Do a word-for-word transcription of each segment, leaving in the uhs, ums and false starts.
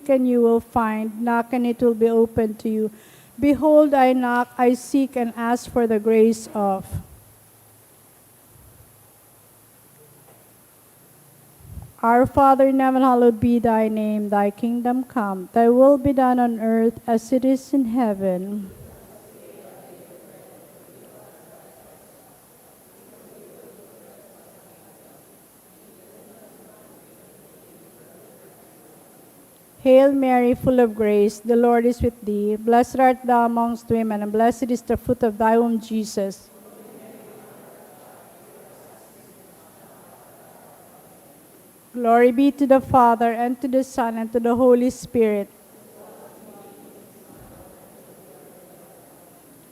and you will find. Knock, and it will be opened to you. Behold, I knock, I seek, and ask for the grace of. Our Father in heaven, hallowed be thy name. Thy kingdom come. Thy will be done on earth as it is in heaven. Hail Mary, full of grace, the Lord is with thee. Blessed art thou amongst women, and blessed is the fruit of thy womb, Jesus. Glory be to the Father, and to the Son, and to the Holy Spirit.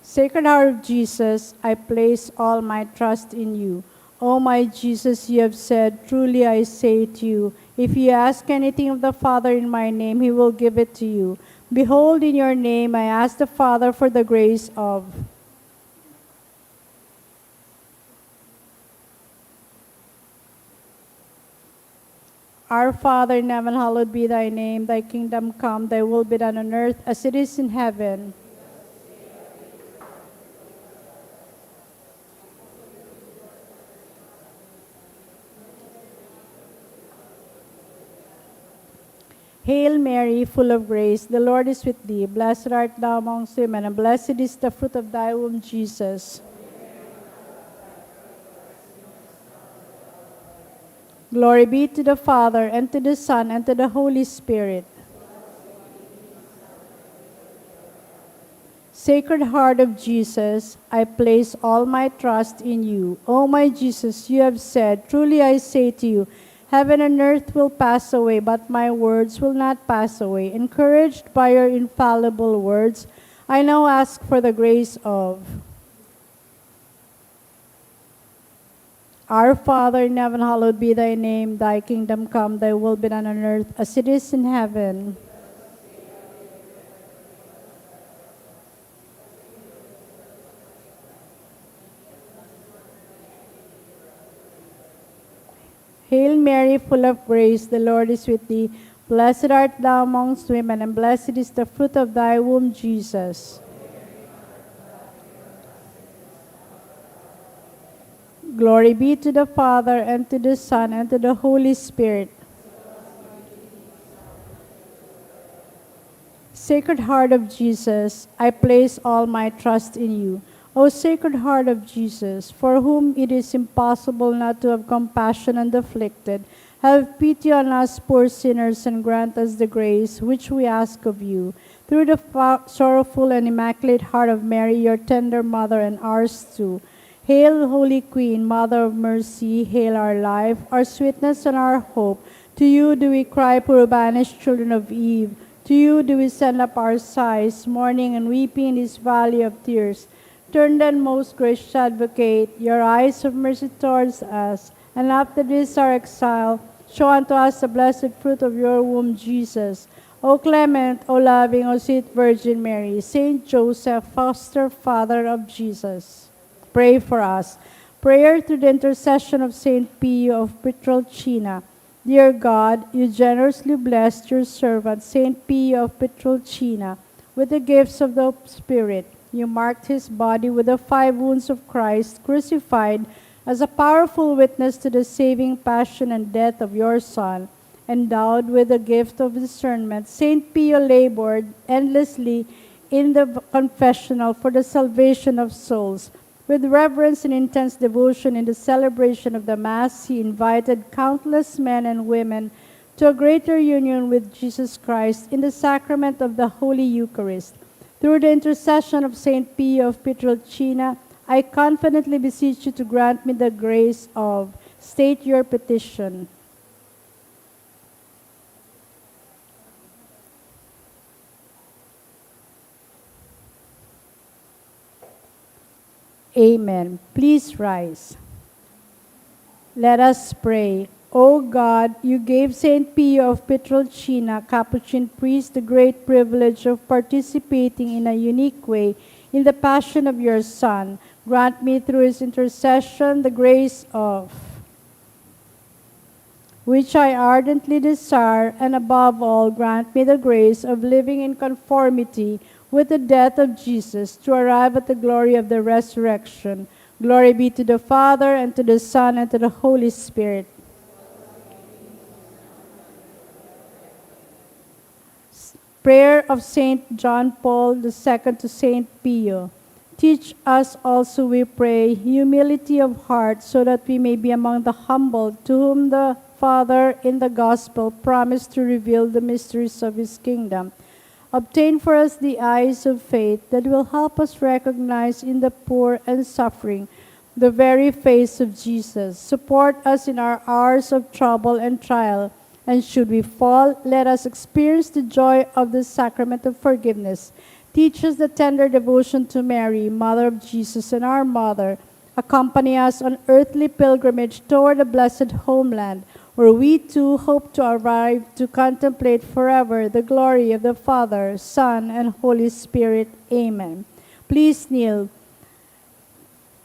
Sacred Heart of Jesus, I place all my trust in you. O my Jesus, you have said, "Truly I say to you, if you ask anything of the Father in my name, he will give it to you." Behold, in your name I ask the Father for the grace of. Our Father in heaven, hallowed be thy name. Thy kingdom come, thy will be done on earth as it is in heaven. Hail Mary, full of grace, the Lord is with thee. Blessed art thou amongst women, and blessed is the fruit of thy womb, Jesus. Glory be to the Father, and to the Son, and to the Holy Spirit. Sacred Heart of Jesus, I place all my trust in you. O my Jesus, you have said, "Truly I say to you, heaven and earth will pass away, but my words will not pass away." Encouraged by your infallible words, I now ask for the grace of. Our Father in heaven, hallowed be thy name. Thy kingdom come, thy will be done on earth as it is in heaven. Hail Mary, full of grace, the Lord is with thee. Blessed art thou amongst women, and blessed is the fruit of thy womb, Jesus. Glory be to the Father, and to the Son, and to the Holy Spirit. Sacred Heart of Jesus, I place all my trust in you. O Sacred Heart of Jesus, for whom it is impossible not to have compassion on the afflicted, have pity on us poor sinners and grant us the grace which we ask of you. Through the fa-, sorrowful and immaculate heart of Mary, your tender mother and ours too. Hail, Holy Queen, Mother of Mercy, hail our life, our sweetness, and our hope. To you do we cry, poor banished children of Eve. To you do we send up our sighs, mourning and weeping in this valley of tears. Turn then, most gracious Advocate, your eyes of mercy towards us, and after this our exile, show unto us the blessed fruit of your womb, Jesus. O clement, O loving, O sweet Virgin Mary, Saint Joseph, foster father of Jesus, pray for us. Prayer through the intercession of Saint Pio of Pietrelcina. Dear God, you generously blessed your servant, Saint Pio of Pietrelcina, with the gifts of the Spirit. You marked his body with the five wounds of Christ crucified as a powerful witness to the saving passion and death of your Son. Endowed with the gift of discernment, Saint Pio labored endlessly in the confessional for the salvation of souls. With reverence and intense devotion in the celebration of the Mass, he invited countless men and women to a greater union with Jesus Christ in the sacrament of the Holy Eucharist. Through the intercession of Saint Pio of Pietrelcina, I confidently beseech you to grant me the grace of. State your petition. Amen. Please rise. Let us pray. O God, you gave Saint Pio of Pietrelcina, Capuchin priest, the great privilege of participating in a unique way in the passion of your Son. Grant me through his intercession the grace of. which I ardently desire, and above all, grant me the grace of living in conformity with the death of Jesus to arrive at the glory of the resurrection. Glory be to the Father, and to the Son, and to the Holy Spirit. Prayer of Saint John Paul the Second to Saint Pio. Teach us also, we pray, humility of heart, so that we may be among the humble, to whom the Father in the gospel promised to reveal the mysteries of his kingdom. Obtain for us the eyes of faith that will help us recognize in the poor and suffering the very face of Jesus. Support us in our hours of trouble and trial, and should we fall, let us experience the joy of the sacrament of forgiveness. Teach us the tender devotion to Mary, Mother of Jesus and our Mother. Accompany us on earthly pilgrimage toward the blessed homeland, where we too hope to arrive to contemplate forever the glory of the Father, Son, and Holy Spirit. Amen. Please kneel.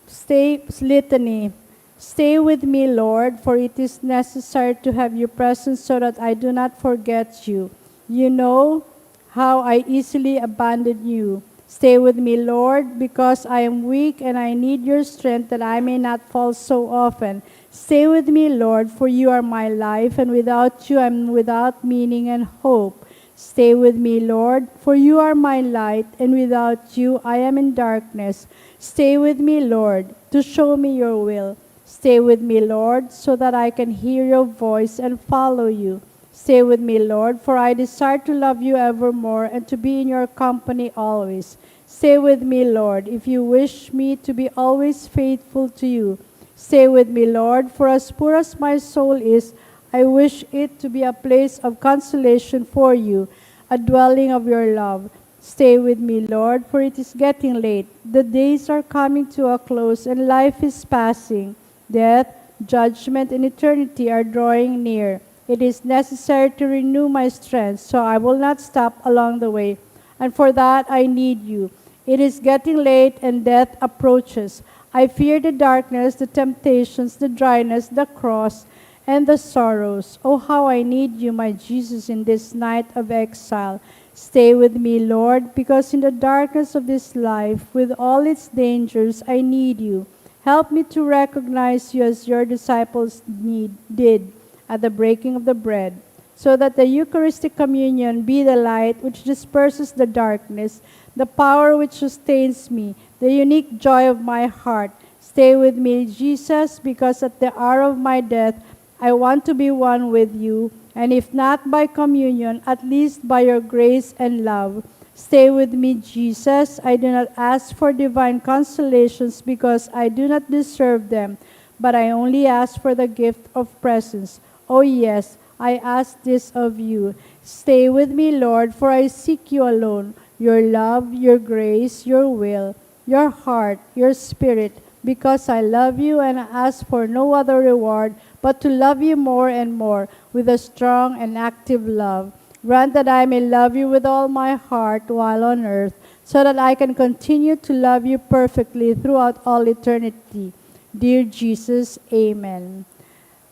Stay, litany. Stay with me, Lord, for it is necessary to have your presence so that I do not forget you. You know how I easily abandon you. Stay with me, Lord, because I am weak and I need your strength that I may not fall so often. Stay with me, Lord, for you are my life, and without you I am without meaning and hope. Stay with me, Lord, for you are my light, and without you I am in darkness. Stay with me, Lord, to show me your will. Stay with me, Lord, so that I can hear your voice and follow you. Stay with me, Lord, for I desire to love you evermore and to be in your company always. Stay with me, Lord, if you wish me to be always faithful to you. Stay with me, Lord, for as poor as my soul is, I wish it to be a place of consolation for you, a dwelling of your love. Stay with me, Lord, for it is getting late. The days are coming to a close, and life is passing. Death, judgment, and eternity are drawing near. It is necessary to renew my strength, so I will not stop along the way. And for that, I need you. It is getting late, and death approaches. I fear the darkness, the temptations, the dryness, the cross, and the sorrows. Oh, how I need you, my Jesus, in this night of exile. Stay with me, Lord, because in the darkness of this life, with all its dangers, I need you. Help me to recognize you as your disciples need, did at the breaking of the bread, so that the Eucharistic communion be the light which disperses the darkness, the power which sustains me, the unique joy of my heart. Stay with me, Jesus, because at the hour of my death, I want to be one with you, and if not by communion, at least by your grace and love. Stay with me, Jesus. I do not ask for divine consolations because I do not deserve them, but I only ask for the gift of presence. Oh yes, I ask this of you. Stay with me, Lord, for I seek you alone. Your love, your grace, your will, your heart, your spirit, because I love you and I ask for no other reward but to love you more and more with a strong and active love. Grant that I may love you with all my heart while on earth, so that I can continue to love you perfectly throughout all eternity. Dear Jesus, amen.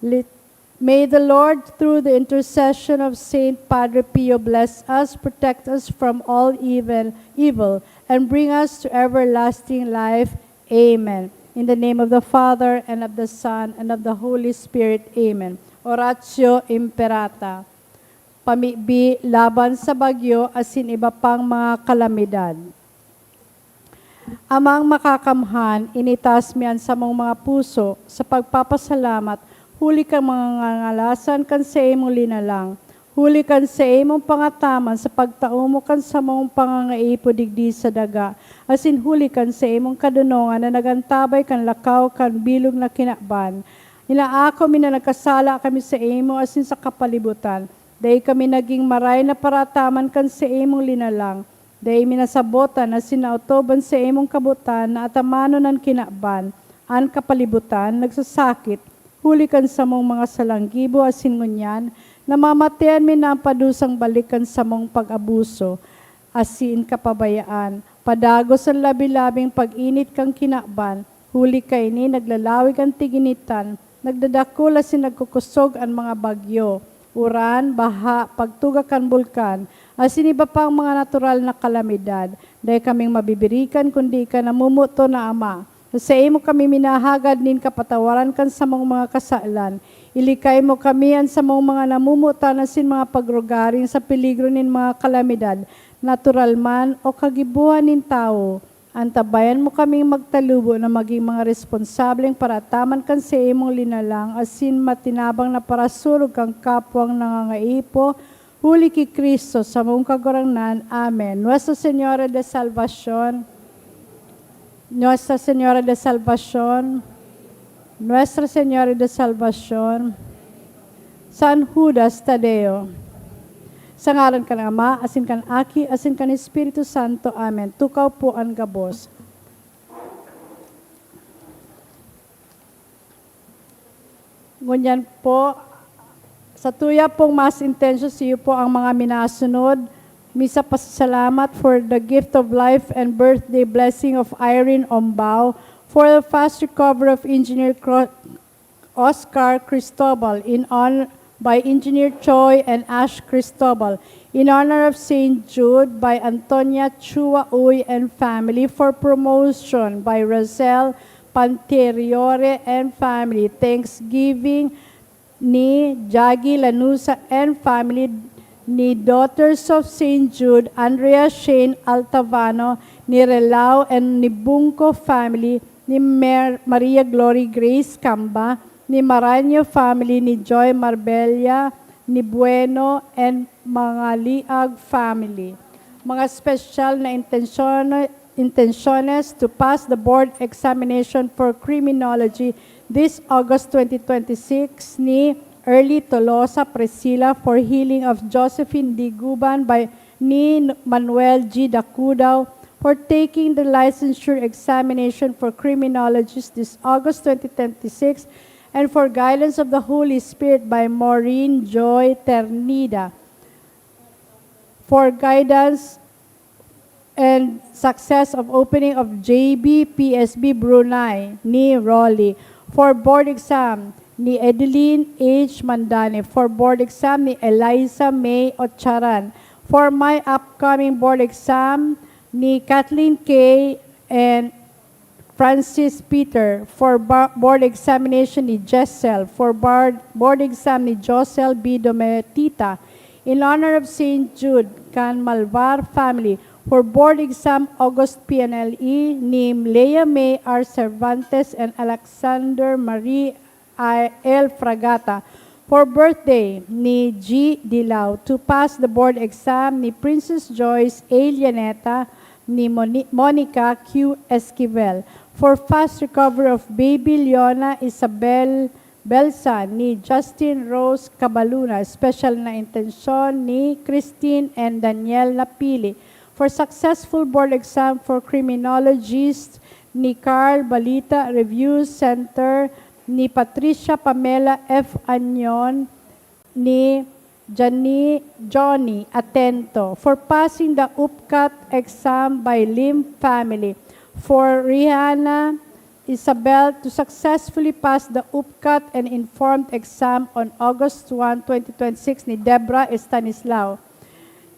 Lit- May the Lord, through the intercession of Saint Padre Pio, bless us, protect us from all evil, evil, and bring us to everlasting life. Amen. In the name of the Father, and of the Son, and of the Holy Spirit. Amen. Oratio Imperata. Pamibi laban sa bagyo asin iba pang mga kalamidad. Amang Makakamhan, initas mi an samong mga puso sa pagpapasalamat huli kan mga ngangalasan kan saimong linalang, huli kan saimong pangataman sa pagtao mo kan samong pangangaipo digdi sa daga, asin huli kan saimong kadonongan na nag-antabay kan lakaw kan bilog na kinaban. Inaako mi na nagkasala kami saimo asin sa kapalibutan. Dai kami nagin maray na parataman kan saimong linalang. Dai mi nasabotan asin naotob an saimong kabotan na atamanon an kinaban, an kapalibutan, nagsasakit, huli kan samong mga salanggibo asin ngunyan, namamatean mi na an padusang balik kan samong pag-abuso, asin kapabayaan, padagos an labi-labing pag-init kan kinaban, huli kaini naglalawig an tiginitan, Nagdadakul asin nagkukosog an mga bagyo, uran, baha, pagtuga kan bulkan, asin iba pang mga natural na kalamidad. Dai kaming mabibirikan kundi ika, namomoton na Ama. Sa saimo kami minahagad nin kapatawaran kan samong mga kasalan. Ilikay mo kami an samong mga namomotan asin mga pagrugaring sa peligro nin mga kalamidad, natural man o kagibohan nin tawo. Antabayan mo kaming magtalubo na magin mga responsableng paraataman kan saimong linalang asin matinabang na parasurog kan kapwang nangangaipo, huli ki Cristo, samong Kagurangnan. Amen. Nuestra Señora de Salvacion, Nuestra Señora de Salvacion, Nuestra Señora de Salvacion, San Judas Tadeo. Sa ngaran kan Ama, asin kan Aki, asin kan Espiritu Santo. Amen. Tukaw po an gabos. Ngunyan po, sa tuya pong mas intensyo, siyo po ang mga minasunod. Misa pasasalamat for the gift of life and birthday blessing of Irene Ombao, for the fast recovery of Engineer Cro-, Oscar Cristobal in honor by Engineer Choi and Ash Cristobal, in honor of Saint Jude by Antonia Chua Uy and family, for promotion by Rosel Panteriore and family, Thanksgiving ni Jaggy Lanusa and family, ni Daughters of Saint Jude, Andrea Shane Altavano, ni Relao and ni Bungco family, ni Mer-, Maria Glory Grace Camba, ni Maranyo family, ni Joy Marbella, ni Bueno, and Mangaliag family. Mga special na intensyon, intenciones to pass the board examination for criminology this August twenty twenty-six ni Early Tolosa Priscilla for healing of Josephine D. Guban by ni Manuel G. Dacudao for taking the licensure examination for criminologists this August twenty twenty-six and for guidance of the Holy Spirit by Maureen Joy Ternida for guidance and success of opening of J B P S B Brunei ni Rolly. For board exam ni Edeline H. Mandani. For board exam ni Eliza May Ocharan. For my upcoming board exam ni Kathleen K. and Francis Peter, for ba-, board examination ni Jessel, for bar-, board exam ni Josel B. Dometita, in honor of Saint Jude kan Malvar family, for board exam August P N L E ni Leah May R. Cervantes and Alexander Marie I. L. Fragata, for birthday ni G. Dilao, to pass the board exam ni Princess Joyce A. Llaneta, ni Moni-, Monica Q. Esquivel, for fast recovery of baby Leona Isabel Belsa, ni Justin Rose Cabaluna, special na intensyon ni Christine and Daniel Napili, for successful board exam for criminologist ni Carl Balita Review Center, ni Patricia Pamela F. Anyon, ni Jani-, Johnny Atento for passing the UPCAT exam by Lim family, for Rihanna Isabel to successfully pass the UPCAT and informed exam on August one, twenty twenty-six ni Debra Estanislao.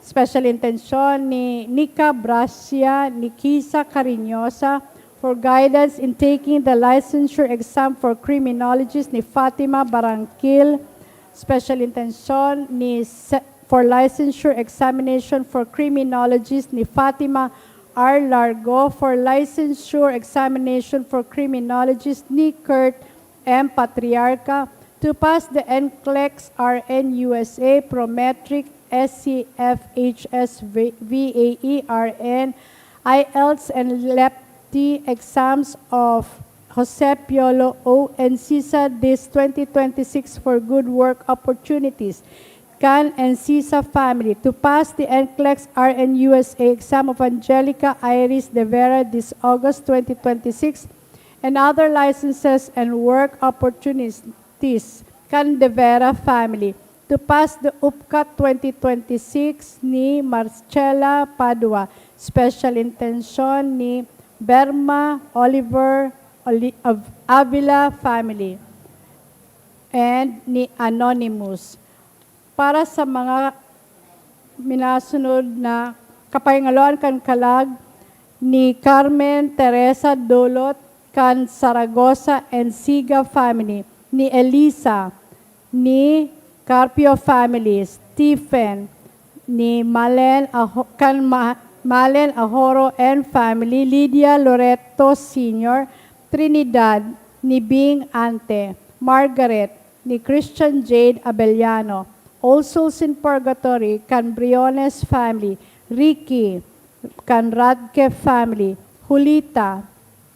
Special intensyon ni Nika Bracia, ni Kisa Cariñosa, for guidance in taking the licensure exam for criminologist ni Fatima Barangkil. Special intensyon ni se-, for licensure examination for criminologist ni Fatima R. Largo, for licensure examination for criminologist ni Kurt M. Patriarca, to pass the NCLEX R N U S A, Prometric S C F H S V-, V A E R N, IELTS and LEPT exams of Jose Piolo O N CISA this twenty twenty-six for good work opportunities. Can and CISA family to pass the NCLEX R N U S A exam of Angelica Iris De Vera this August twenty twenty-six, and other licenses and work opportunities kan De Vera family to pass the UPCAT twenty twenty-six ni Marcela Padua, special intensyon ni Berma Oliver Oli-, Av-, Avila family. and ni Anonymous. Para sa mga minasunod na kapahingaluan kan kalag ni Carmen Teresa Dolot kan Saragosa and Siga family, ni Elisa, ni Carpio family, Stephen, ni Malen Aho-, kan Ma-, Malen Ahoro and family, Lydia Loreto Senior, Trinidad, ni Bing Ante, Margaret, ni Christian Jade Abellano, All Souls in Purgatory, kan Briones family, Ricky, kan Radke family, Julita,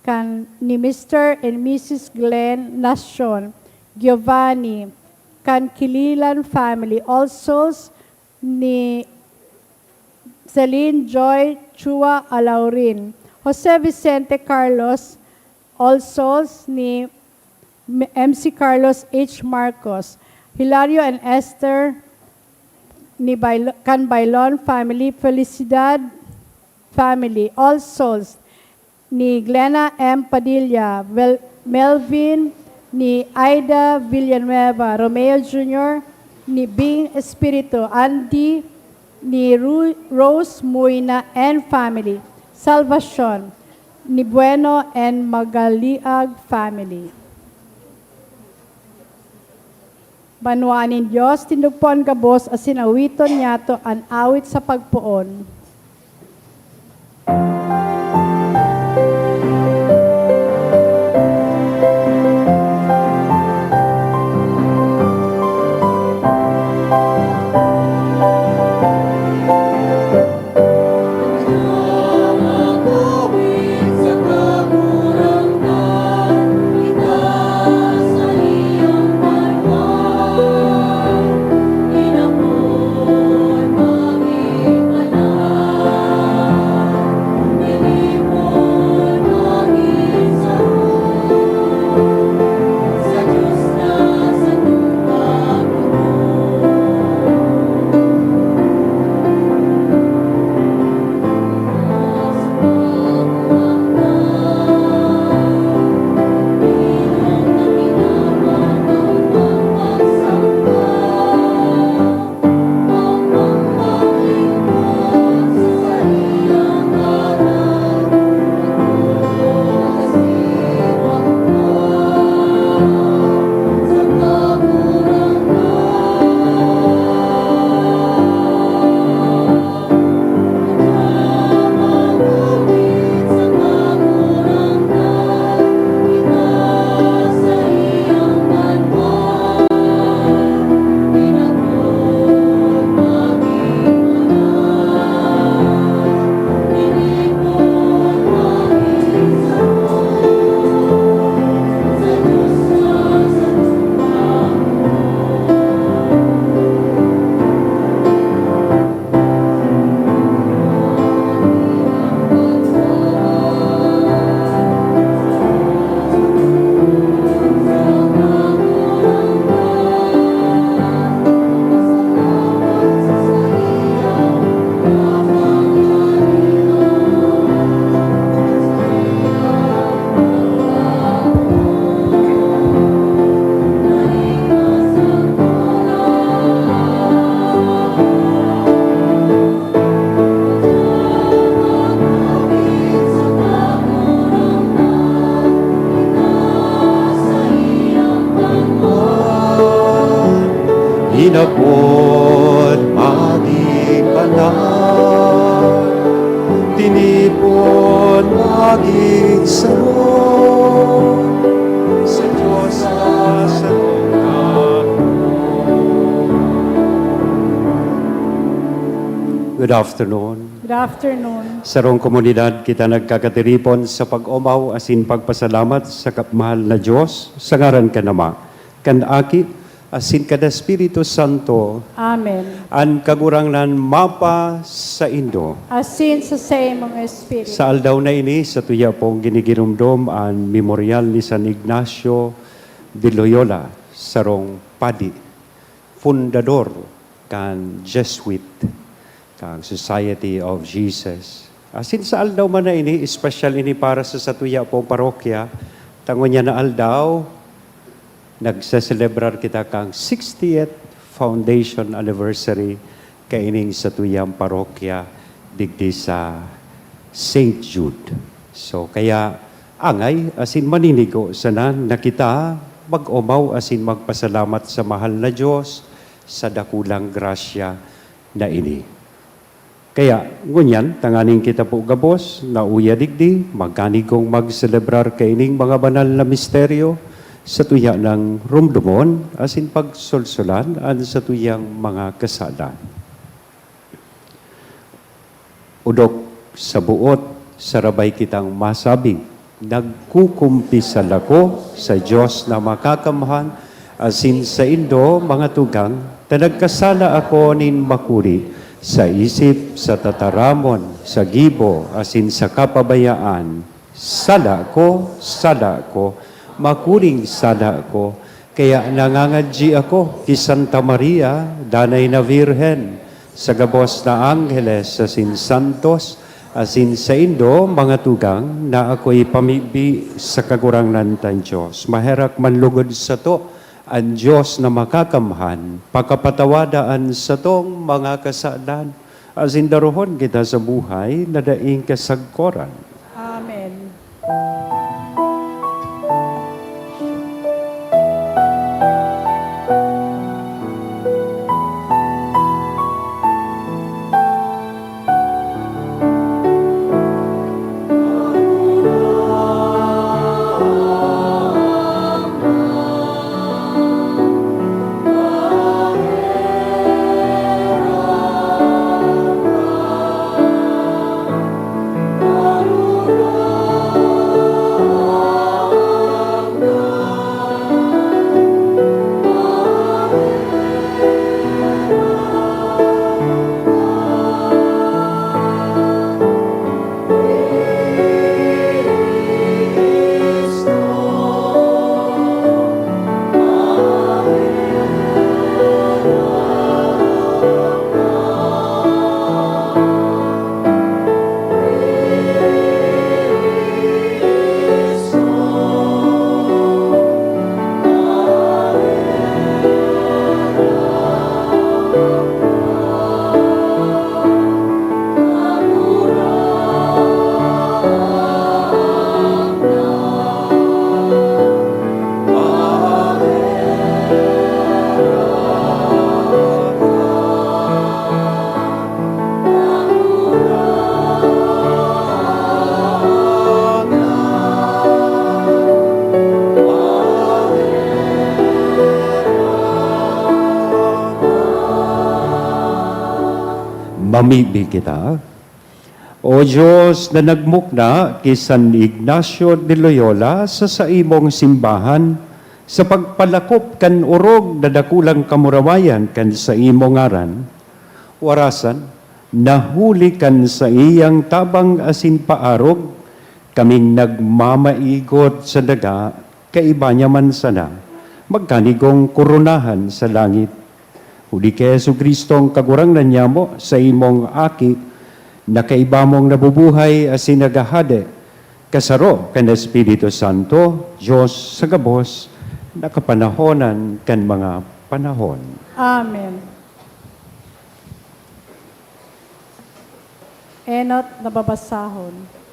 kan ni Mister and Missus Glenn Nacion, Giovanni, kan Kililan family, All Souls ni Celine Joy Chua Alaurin, Jose Vicente Carlos, All Souls ni M C Carlos H. Marcos, Hilario and Esther ni Bailo-, kan Bailon family, Felicidad family, All Souls ni Glena M. Padilla, Vel-, Melvin ni Aida Villanueva, Romeo Junior ni Bing Espiritu, Andy ni Ru-, Rose Muina and family, Salvacion ni Bueno and Magaliag family. Banwaan nin Dios, tindog po an gabos asin awiton niyato an awit sa pagpoon. Inapod magin banal, tinipon magin saro, sa Diyos sa sarong tapo. Good afternoon. Good afternoon. Sarong komunidad kita nagkakatiripon sa pag-omaw asin pagpasalamat sa ka-, mahal na Diyos, sa ngaran kan Ama, kan Aki, asin kan Espiritu Santo. Amen. An Kagurangnan mapa saindo. Asin sa saimong espiritu. Sa aldaw na ini, sa tuya pong ginigiromdom an memoryal ni San Ignacio de Loyola, sarong padi, fundador kan Jesuit, kan Society of Jesus. Asin sa aldaw man na ini, espesyal ini para sa satuya pong parokya, ta ngunyan na aldaw, Nagseselebrar kita kan sixtieth foundation anniversary kaining satuyang parokya digdi sa Saint Jude. So, kaya angay asin maninigo sana na kita mag-omaw asin magpasalamat sa mahal na Dios sa dakulang grasya na ini. Kaya, ngunyan, tanganing kita po gabos na uya digdi, magkanigong magselebrar kaining mga banal na misteryo, satuya nang rumdomon asin pagsolsolan an satuyang mga kasalan. Odok sa buot, sarabay kitang masabing, "Nagkukumpisal ako sa Dios na Makakamhan asin saindo, mga tugang, ta nagkasala ako nin makuri sa isip, sa tataramon, sa gibo, asin sa kapabayaan. Sala ko, sala ko, makuring sala ko. Kaya nangangadyi ako ki Santa Maria, Danay na Birhen, sa gabos na angheles asin santos, asin saindo, mga tugang, na ako ipamibi sa Kagurangnan tang Dios. Maherak man lugod sato an Dios na Makakamhan, pakapatawada an satong mga kasalan, asin darohon kita sa buhay na daing kasagkoran." Amen. Mamibi kita. O Dios na nagmukna ki San Ignacio de Loyola sa saimong simbahan, sa pagpalakop kan orog na dakulang kamurawayan kan saimong ngaran, warasan, na huli kan saiyang tabang asin paarog, kaming nagmamaigot sa daga, kaiba niya man sana, magkanigong koronahan sa langit. Huli ki Jesu-Cristong Kagurangnan niyamo, saimong Aki, na kaiba mong nabubuhay asin naghahade, kasaro kan Espiritu Santo, Dios sa gabos, na kapanahonan kan mga panahon. Amen. Enot na babasahon.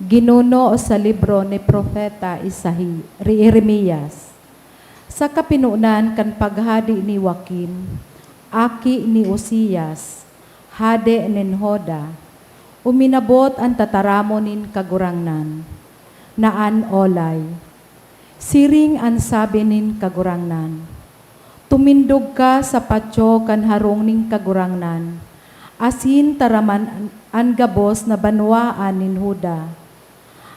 Ginuno sa libro ni Propeta Isahi-, Jeremias. Sa kapinonan kan paghade ni Joaquim, aki ni Uzias, hade nin Juda, uminabot an tataramon nin Kagurangnan, na an olay. Siring an sabi nin Kagurangnan, "Tumindog ka sa patyo kan harong nin Kagurangnan, asin taraman an, an gabos na banwaan nin Juda,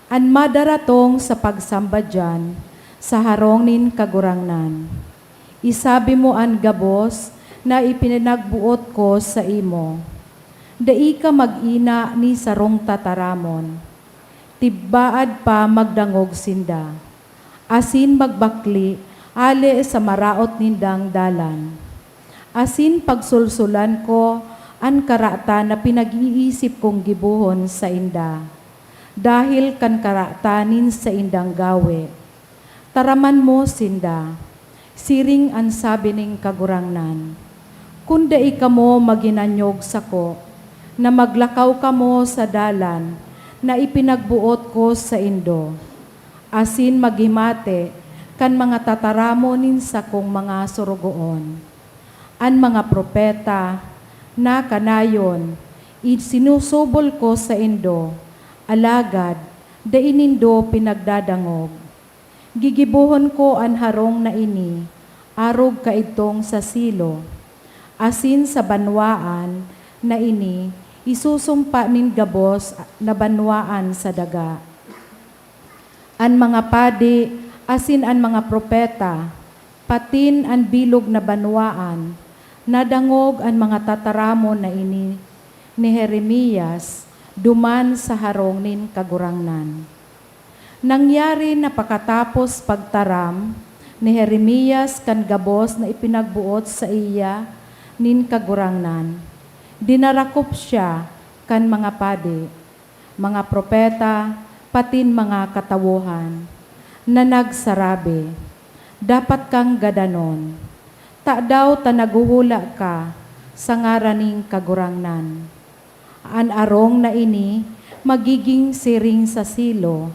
an madaratong sa pagsamba diyan sa harong nin Kagurangnan. Isabi mo an gabos na ipinagboot ko saimo. Dai ka mag-ina ni sarong tataramon. Tibbaad pa magdangog sinda, asin magbakle hale sa maraot nindang dalan. Asin pagsolsolan ko an karatan na pinag-iisip kong gibohon sainda, dahil kan karatan nin saindang gawe. Taraman mo sinda, siring an sabi nin Kagurangnan, "Kun dai kamo maghinanyog sako, na maglakaw kamo sa dalan na ipinagboot ko saindo, asin maghimati kan mga tataramon nin sakong mga sorogoon." An mga propeta na kanayon, isinusubol ko saindo, alagad dai nindo pinagdadangog. Gigibohon ko an harong na ini arog kaidtong sa Silo, asin sa banwaan na ini isusumpa nin gabos na banwaan sa daga. An mga padi asin an mga propeta, patin an bilog na banwaan, nadangog an mga tataramon na ini ni Jeremias duman sa harong nin Kagurangnan. Nangyari na pakatapos pagtaram ni Jeremias kan gabos na ipinagboot saiya nin Kagurangnan, dinarakop siya kan mga padi, mga propeta, patin mga katawohan, na nagsarabi, "Dapat kang gadanon. Tadaw ta naghuhula ka sa ngaran nin Kagurangnan? An arong na ini magigin siring sa Silo,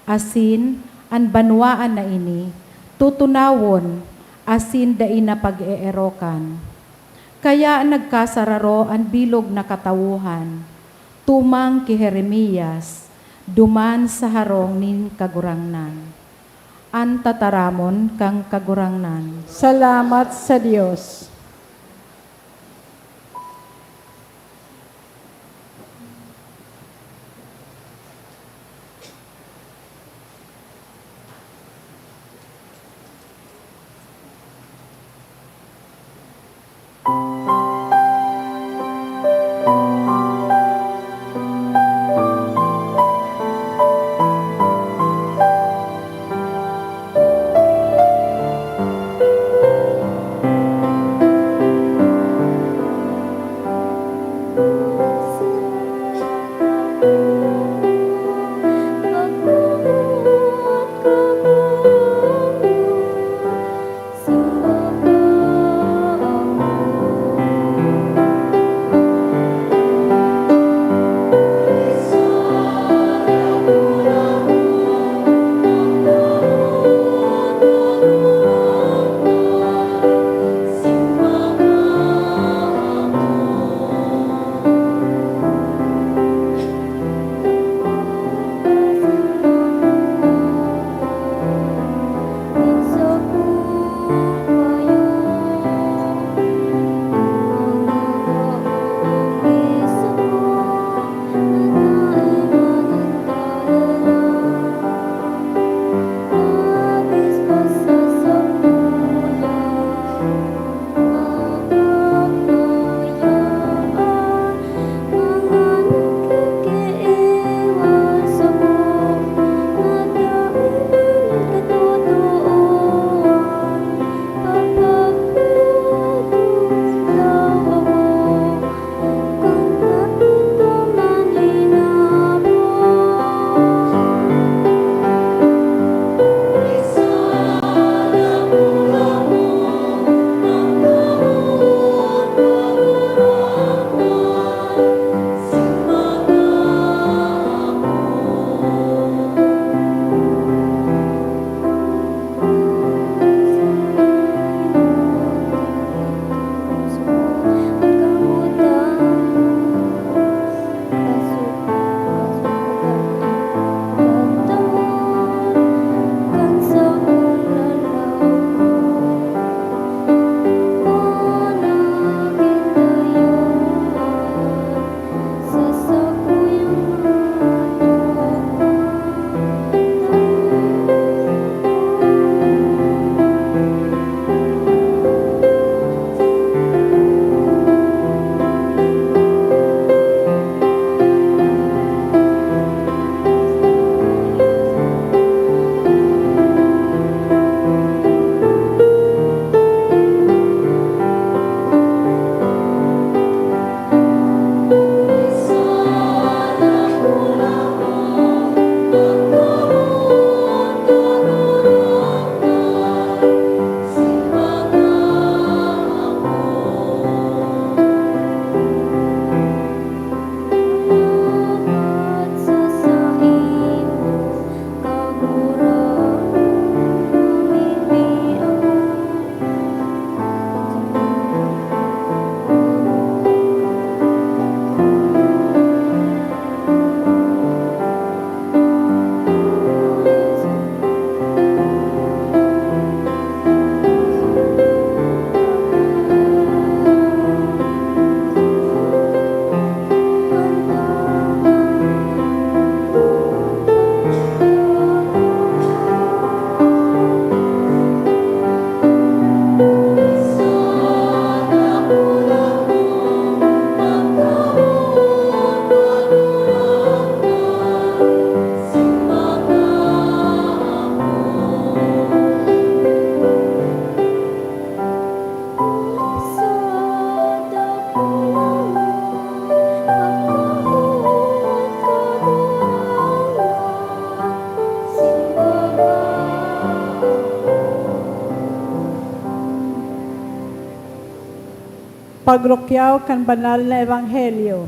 asin an banwaan na ini tutunawon asin dai na pag-eerokan." Kaya nagkasararo an bilog na katawohan tumang ki Jeremias duman sa harong nin Kagurangnan. An tataramon kan Kagurangnan. Salamat sa Dios. Pagrukyaw kan Banal na Ebanghelyo.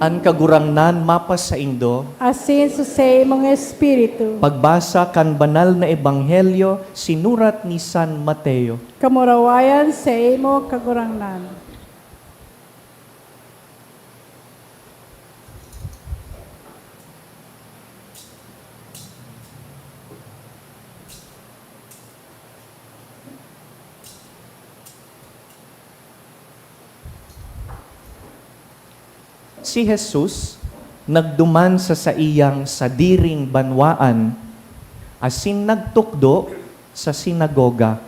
An Kagurangnan mapasaindo. Asin sa saimong espiritu. Pagbasa kan Banal na Ebanghelyo sinurat ni San Mateo. Kamurawayan saimo, Kagurangnan. Si Jesus nagduman sa saiyang sadiring banwaan asin nagtukdo sa sinagoga.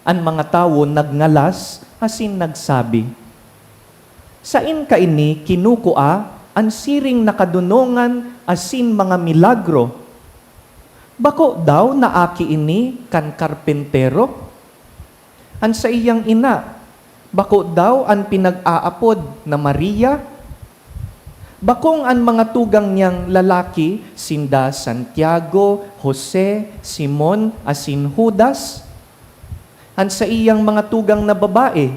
An mga tawo nagngalas asin nagsabi, "Saen kaini kinukua an siring na kadonongan asin mga milagro? Bako daw na aki ini kan karpentero? An saiyang ina, bako daw an pinag-aapod na Maria? Bakong an mga tugang niyang lalaki sinda Santiago, Jose, Simon, asin Judas? An saiyang mga tugang na babae,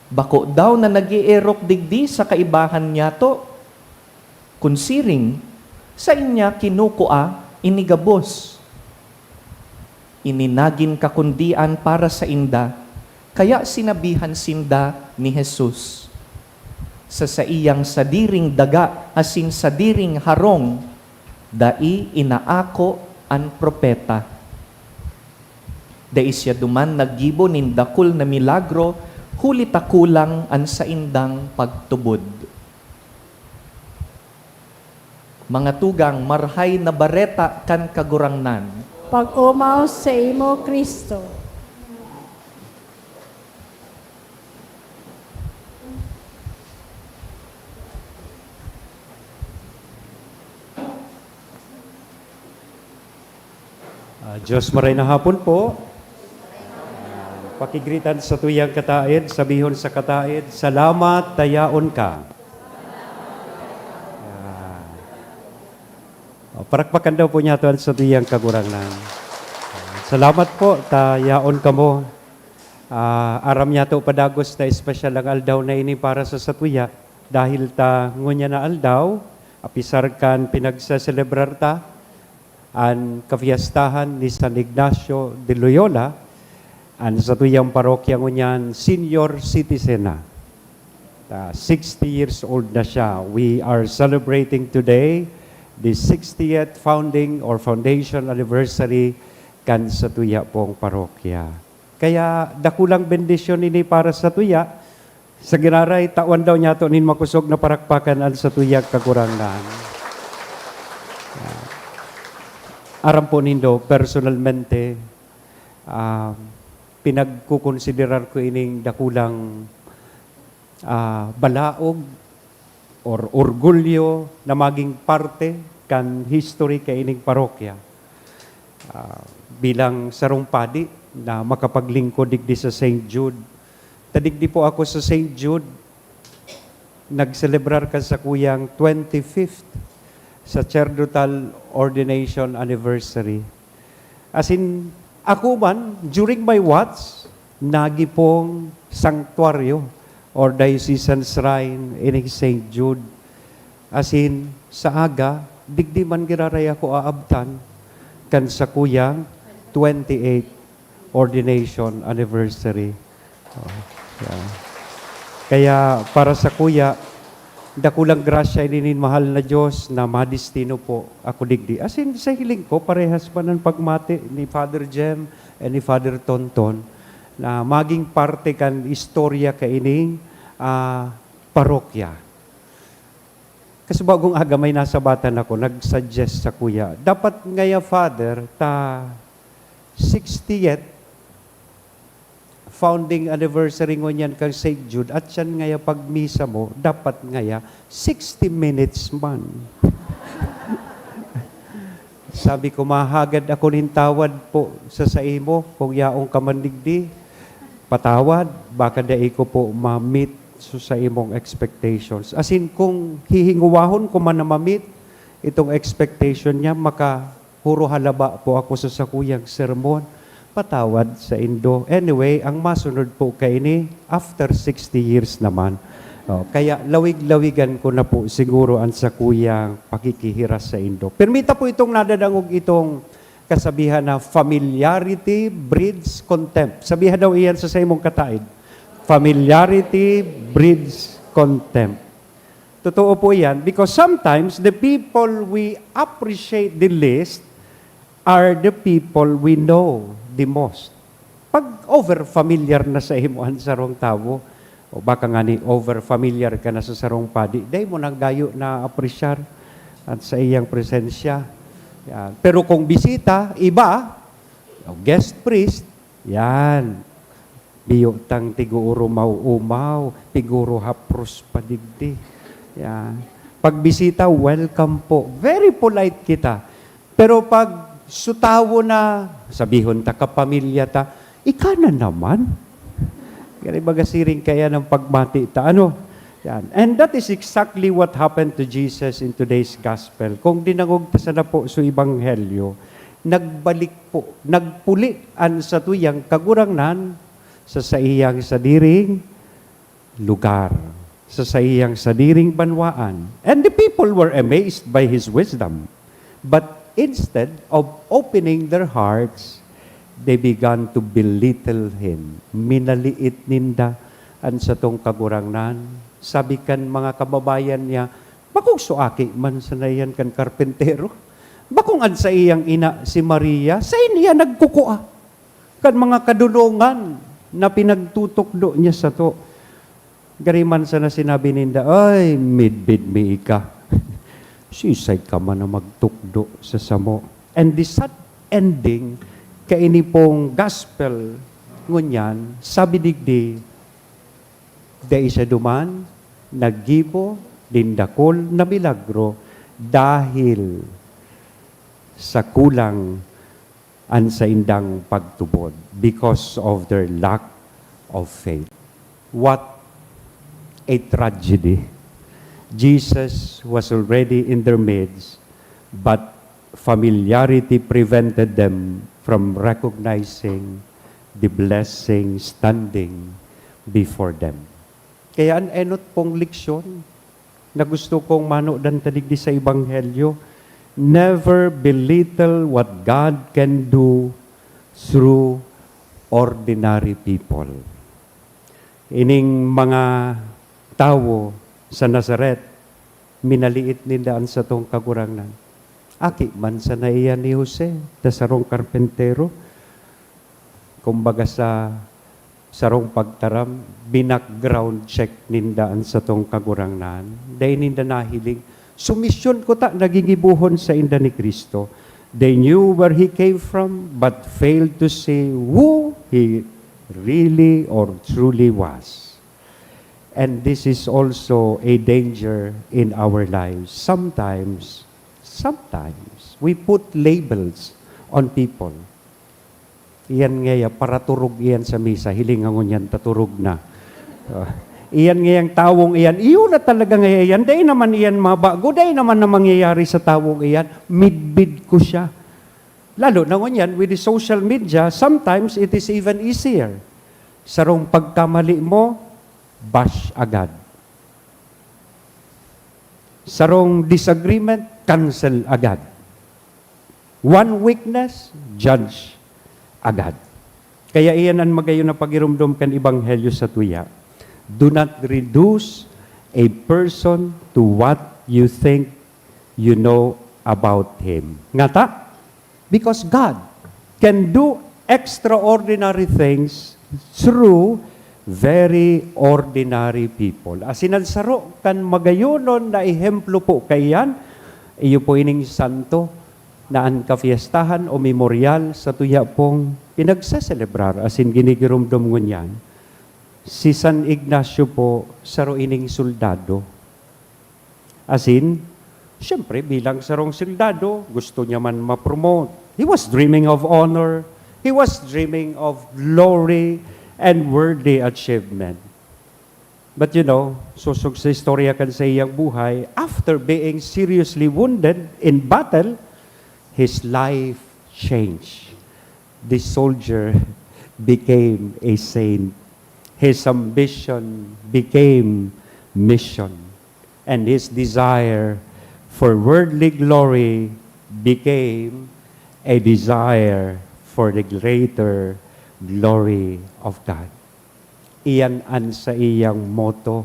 bako daw na nag-eerok digdi sa kaibahan niyato? Kun siring, saen niya kinukua ini gabos?" Ini nagin kakundian para sainda, kaya sinabihan sinda ni Jesus, "Sa saiyang sadiring daga asin sadiring harong, dai inaako an propeta." Dai siya duman naggibo nin dakul na milagro, huli ta kulang an saindang pagtubod. Mga tugang, Marahay na Bareta kan Kagurangnan. Pag-omaw saimo, Cristo. Ah, Diyos, maray na hapon po. Ah, pakigritan sa tuyang kataed, sabihon sa kataed, "Salamat, ta yaon ka." Ah, oh, parakpakan daw po niyato an satuyang Kagurangnan. Ah, salamat po, ta yaon kamo. Ah, aram niyato padagos na espesyal ang aldaw na ini para sa satuya, dahil ta ngunyan na aldaw, apisar kan pinagseselebrar ta, an kapiyastahan ni San Ignacio de Loyola, An satuyang parokya ngunyan, senior citizen na. Ah, sixty years old na siya. We are celebrating today the sixtieth founding or foundation anniversary kan satuya pong parokya. Kaya dakulang bendisyon ini para satuya. Sa giraray, tawan daw niyato nin makosog na parakpakan an satuyang Kagurangnan. Ah, aram po nindo, personalmente, ah, pinagkukonsiderar ko ining dakulang, ah, balaog or orgulyo na maging parte kan history kaining parokya. Ah, bilang sarong padi na makapaglingkod digdi sa Saint Jude. Ta digdi po ako sa Saint Jude, nagselebrar kan sakuyang twenty-fifth sacerdotal ordination anniversary. As in, ako man, during my watch, nagipong sanctuaryo or diocesan shrine ining Saint Jude. As in, sa aga, digdi man giraray ako aabtan kan sakuyang twenty-eighth ordination anniversary. Oh, yeah. Kaya para sakuya, dakulang grasya ini nin mahal na Diyos na madestino po ako digdi. As in, sa hiling ko, parehas man an pagmati ni Father Jem and ni Father Tonton na maging parte kan istorya kaining, ah, parokya. Kasi bagong aga, may nasabatan ako, nag-suggest sakuya, "Dapat ngaya, Father, ta sixtieth founding anniversary ngunyan kan Saint Jude, at siyan ngaya pagmisa mo, dapat ngaya sixty minutes man." Sabi ko, "Mahagad ako nin tawad po sa saimo, kung yaon ka man digdi. Patawad, baka dai ko po ma-meet so sa imong expectations." As in, kung hihinguwahon ko man na ma-meet itong expectation niya, makahuro halaba po ako sa sakuyang sermon. Patawad saindo. Anyway, ang masunod po kaini, after sixty years naman. Oh, kaya lawig-lawigan ko na po siguro ang sakuyang pakikihiras saindo. Permita po itong nadadangog itong kasabihan na familiarity breeds contempt. Sabihan daw iyan sa saimong kataed, "Familiarity breeds contempt." Totoo po iyan because sometimes the people we appreciate the least are the people we know the most. Pag over-familiar na sa imo an sarong tawo, o baka ngani over-familiar ka na sa sarong padi, dai mo na gayo naapresyar an saiyang presensya. Yan. Pero kung bisita, iba, o guest priest, yan. Biyo tang tig-uurumaw-umaw, tig-uuruhapros pa digdi. Yan. Pagbisita, "Welcome po." Very polite kita. Pero pag su tawo na, sabihon ta, kapamilya ta, "Ika na naman?" Gani baga siring kaya ng pagmati ta, ano? Yan. And that is exactly what happened to Jesus in today's gospel. Kung dinangog ta sana po sa ebanghelyo, nagbalik po, nagpuli an satuyang Kagurangnan sa saiyang sadiring lugar, sa saiyang sadiring banwaan. And the people were amazed by his wisdom. But instead of opening their hearts, they began to belittle him. Minaliit ninda an satong Kagurangnan. Sabi kan mga kababayan niya, "Bakong so aki man sana iyan kan karpentero? Bakong an saiyang ina si Maria, saen hiya nagkukua kan mga kadonongan na pinagtutukdo niya sato?" Gari man sana sinabi ninda, "Ay, midbid mi ika. Sisay ka man na magtukdo sa samo." And the sad ending, kaini pong gospel ngunyan, sabi digdi, dai siya duman naggibo nin dakul na milagro dahil sa kulang an saindang pagtubod, because of their lack of faith. What a tragedy! Jesus was already in their midst, but familiarity prevented them from recognizing the blessing standing before them. Kaya an enot pong leksyon na gusto kong manudan ta digdi sa Ebanghelyo, never belittle what God can do through ordinary people. Ining mga tawo sa Nazaret, minaliit ninda an satong Kagurangnan. Aki man sana iyan ni Jose, ta sarong karpentero. Kumbaga sa sarong pagtaram, binackground check ninda an satong Kagurangnan. Dai ninda nahiling, sumisyon kuta na gigibohon sainda ni Cristo. They knew where he came from, but failed to see who he really or truly was. And this is also a danger in our lives. Sometimes, sometimes, we put labels on people. Iyan ngaya, paraturog iyan sa misa. Hiling ngunyan, taturog na. Ah, iyan ngayang tawong iyan, iyo na talaga ngaya iyan. Dai naman iyan mabago, dai naman na mangyayari sa tawong iyan. Midbid ko siya. Lalo na ngunyan, with the social media, sometimes it is even easier. Sarong pagkamali mo, bash agad. Sarong disagreement, cancel agad. One weakness, judge agad. Kaya iyan an magayon na pagiromdom kan Ebanghelyo sa tuya. Do not reduce a person to what you think you know about him. Ngata? Because God can do extraordinary things through very ordinary people. Asin an saro kan magayonon na ehemplo po kaiyan, iyo po ining santo na an kafiestahan o memoryal sa tuya pong pinagseselebrar asin ginigiromdom ngunyan. Si San Ignacio po, saro ining soldado. Asin, siyempre, bilang sarong soldado, gusto niya man ma-promote. He was dreaming of honor. He was dreaming of glory and worthy achievement. But you know, sosog sa istorya kan sa iyang buhay, after being seriously wounded in battle, his life changed. This soldier became a saint. His ambition became mission. And his desire for worldly glory became a desire for the greater glory of God. Iyan an saiyang motto,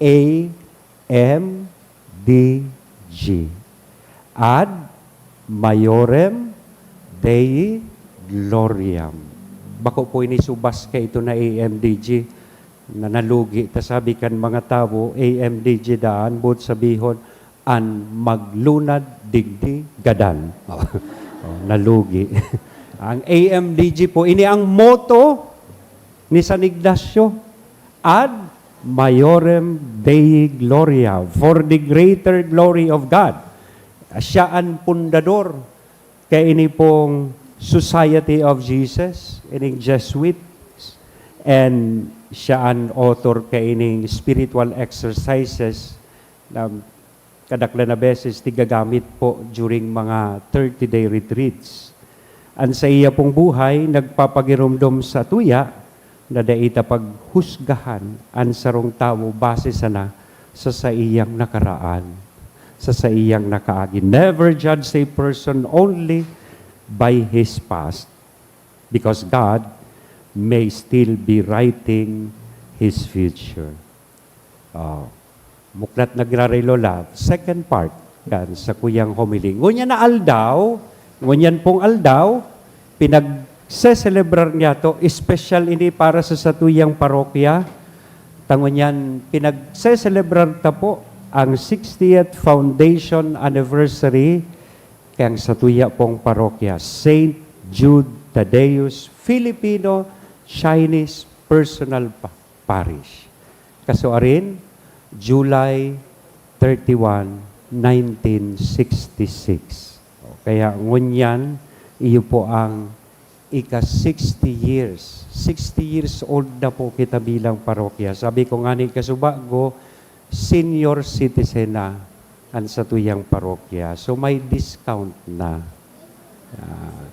A M D G. Ad Maiorem Dei Gloriam. Bako po ini subas kaito na A M D G na nalugi ta sabi kan mga tawo, A M D G daan, boot sabihon, an maglunad digdi gadan. Oh, nalugi. Ang A M D G po, ini ang motto ni San Ignacio, Ad Maiorem Dei Gloria, for the greater glory of God. Siya an pundador kaini pong Society of Jesus, ining Jesuits, and siya an author kaining spiritual exercises na kadaklan na beses ti gagamit po during mga thirty-day retreats. An saiya pong buhay nagpapagiromdom sa tuya na dai ta paghusgahan an sarong tawo base sana sa saiyang nakaraan, sa saiyang nakaagi. Never judge a person only by his past, because God may still be writing his future. Oh, muklat nagrarelo love, second part kan sa kuyang homily. Ngunyan na aldaw, ngunyan pong aldaw, pinagseselebrar niya to, special ini para sa satuyang parokya. Ta ngunyan, pinagseselebrar ta po ang sixtieth foundation anniversary kan satuya pong parokya, Saint Jude Thaddeus Filipino Chinese Personal Pa-, Parish. Kasuarin, July thirty-one, nineteen sixty-six. O, kaya ngunyan, iyo po ang ika sixty years. Sixty years old na po kita bilang parokya. Sabi ko ngani kasubago, senior citizen na an satuyang parokya. So, may discount na. Ah,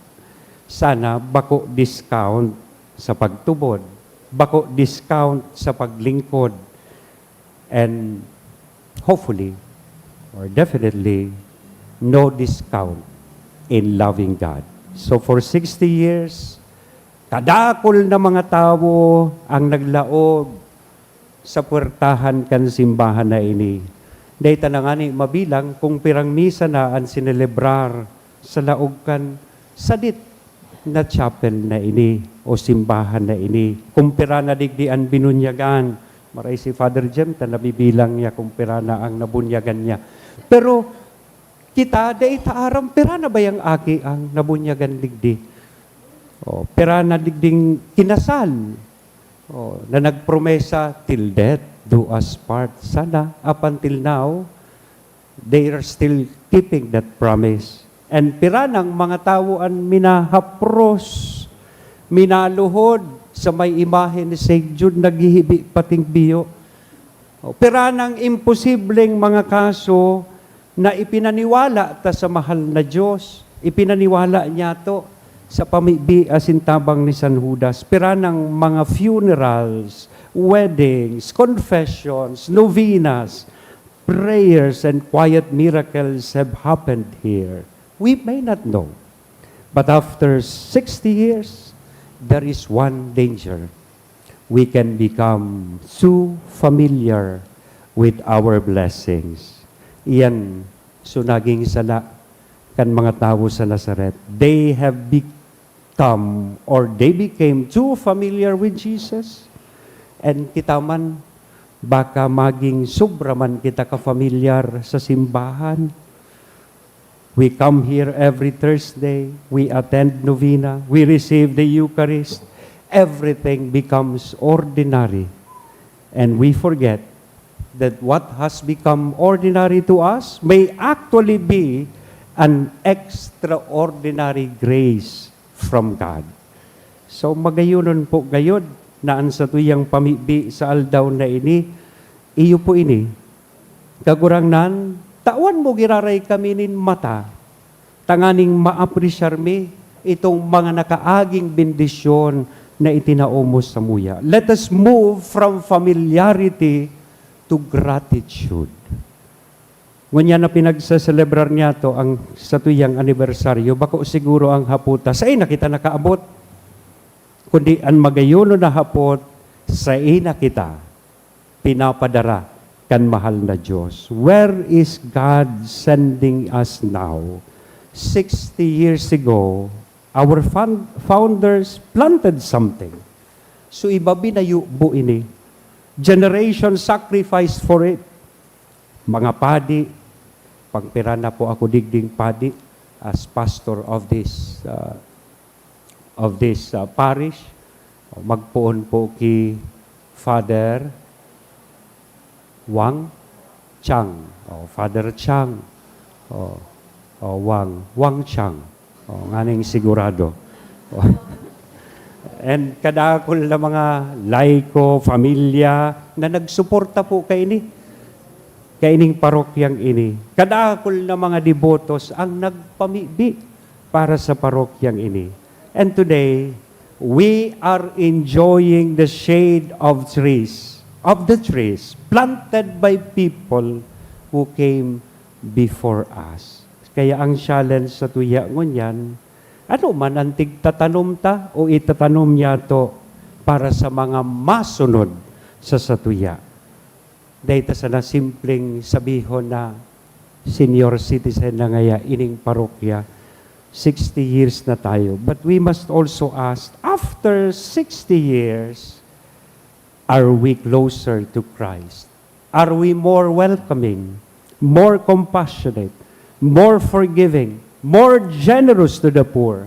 sana bako discount sa pagtubod, bako discount sa paglingkod, and hopefully, or definitely, no discount in loving God. So, for sixty years, Kadakul na mga tawo ang naglaog sa puwertahan kan simbahan na ini. Dai ta na ngani mabilang kung pirang misa na an sinelebrar sa laog kan sadit na chapel na ini o simbahan na ini. Kung pira na digdi an binunyagan, maray si Father Jem ta nabibilang niya kung pira na ang nabunyagan niya. Pero kita, dai ta aram pira na bayang aki ang nabunyagan digdi. O, pira na digding kinasal. O, na nagpromesa, "Till death do us part." Sana, up until now, they are still keeping that promise. And pira nang mga tawo an minahapros, minaluhod sa may imahe ni Saint Jude, naghihibi pating biyo. O, pira nang imposibleng mga kaso na ipinaniwala ta sa mahal na Diyos, ipinaniwala niya to sa pamibi asin tabang ni San Judas. Pira nang mga funerals, weddings, confessions, novenas, prayers, and quiet miracles have happened here. We may not know. But after sixty years, there is one danger. We can become too familiar with our blessings. Iyan so naging sala kan mga tawo sa Nazaret. They have become or they became too familiar with Jesus. And kita man, baka maging sobra man kita kafamilyar sa simbahan. We come here every Thursday, we attend novena, we receive the Eucharist. Everything becomes ordinary. And we forget that what has become ordinary to us may actually be an extraordinary grace from God. So, magayonon po gayod na an satuyang pamibi sa aldaw na ini, iyo po ini. Kagurangnan, tawan mo giraray kami nin mata, tanganing maapresyar mi itong mga nakaaging bendisyon na itinao mo samuya. Let us move from familiarity to gratitude. Ngunyan na pinagseselebrar niyato ang satuyang anibersaryo, bako siguro ang hapota, "Saen na kita nakaabot?" Kundi an magayonon na hapot, "Saen na kita pinapadara kan mahal na Diyos?" Where is God sending us now? Sixty years ago, our fun-, founders planted something. So, iba binayo po ini. Generation sacrificed for it. Mga padi, pagpira na po ako digding padi as pastor of this, uh, of this, uh, parish. Magpoon po ki Father Wang Chang. O, Father Chang. O, o, Wang. Wang Chang. O, nganing sigurado. O. And kadakul na mga laiko, pamilya na nagsuporta po kaini, kaining parokyang ini. Kadakul na mga debotos ang nagpamibi para sa parokyang ini. And today, we are enjoying the shade of trees, of the trees planted by people who came before us. Kaya ang challenge satuya ngunyan, ano man ang tigtatanom ta o itatanom niyato para sa mga masunod sa satuya? Dai ta sana simpleng sabihon na senior citizen na ngaya ining parokya, sixty years na tayo. But we must also ask, after sixty years, are we closer to Christ? Are we more welcoming, more compassionate, more forgiving, more generous to the poor,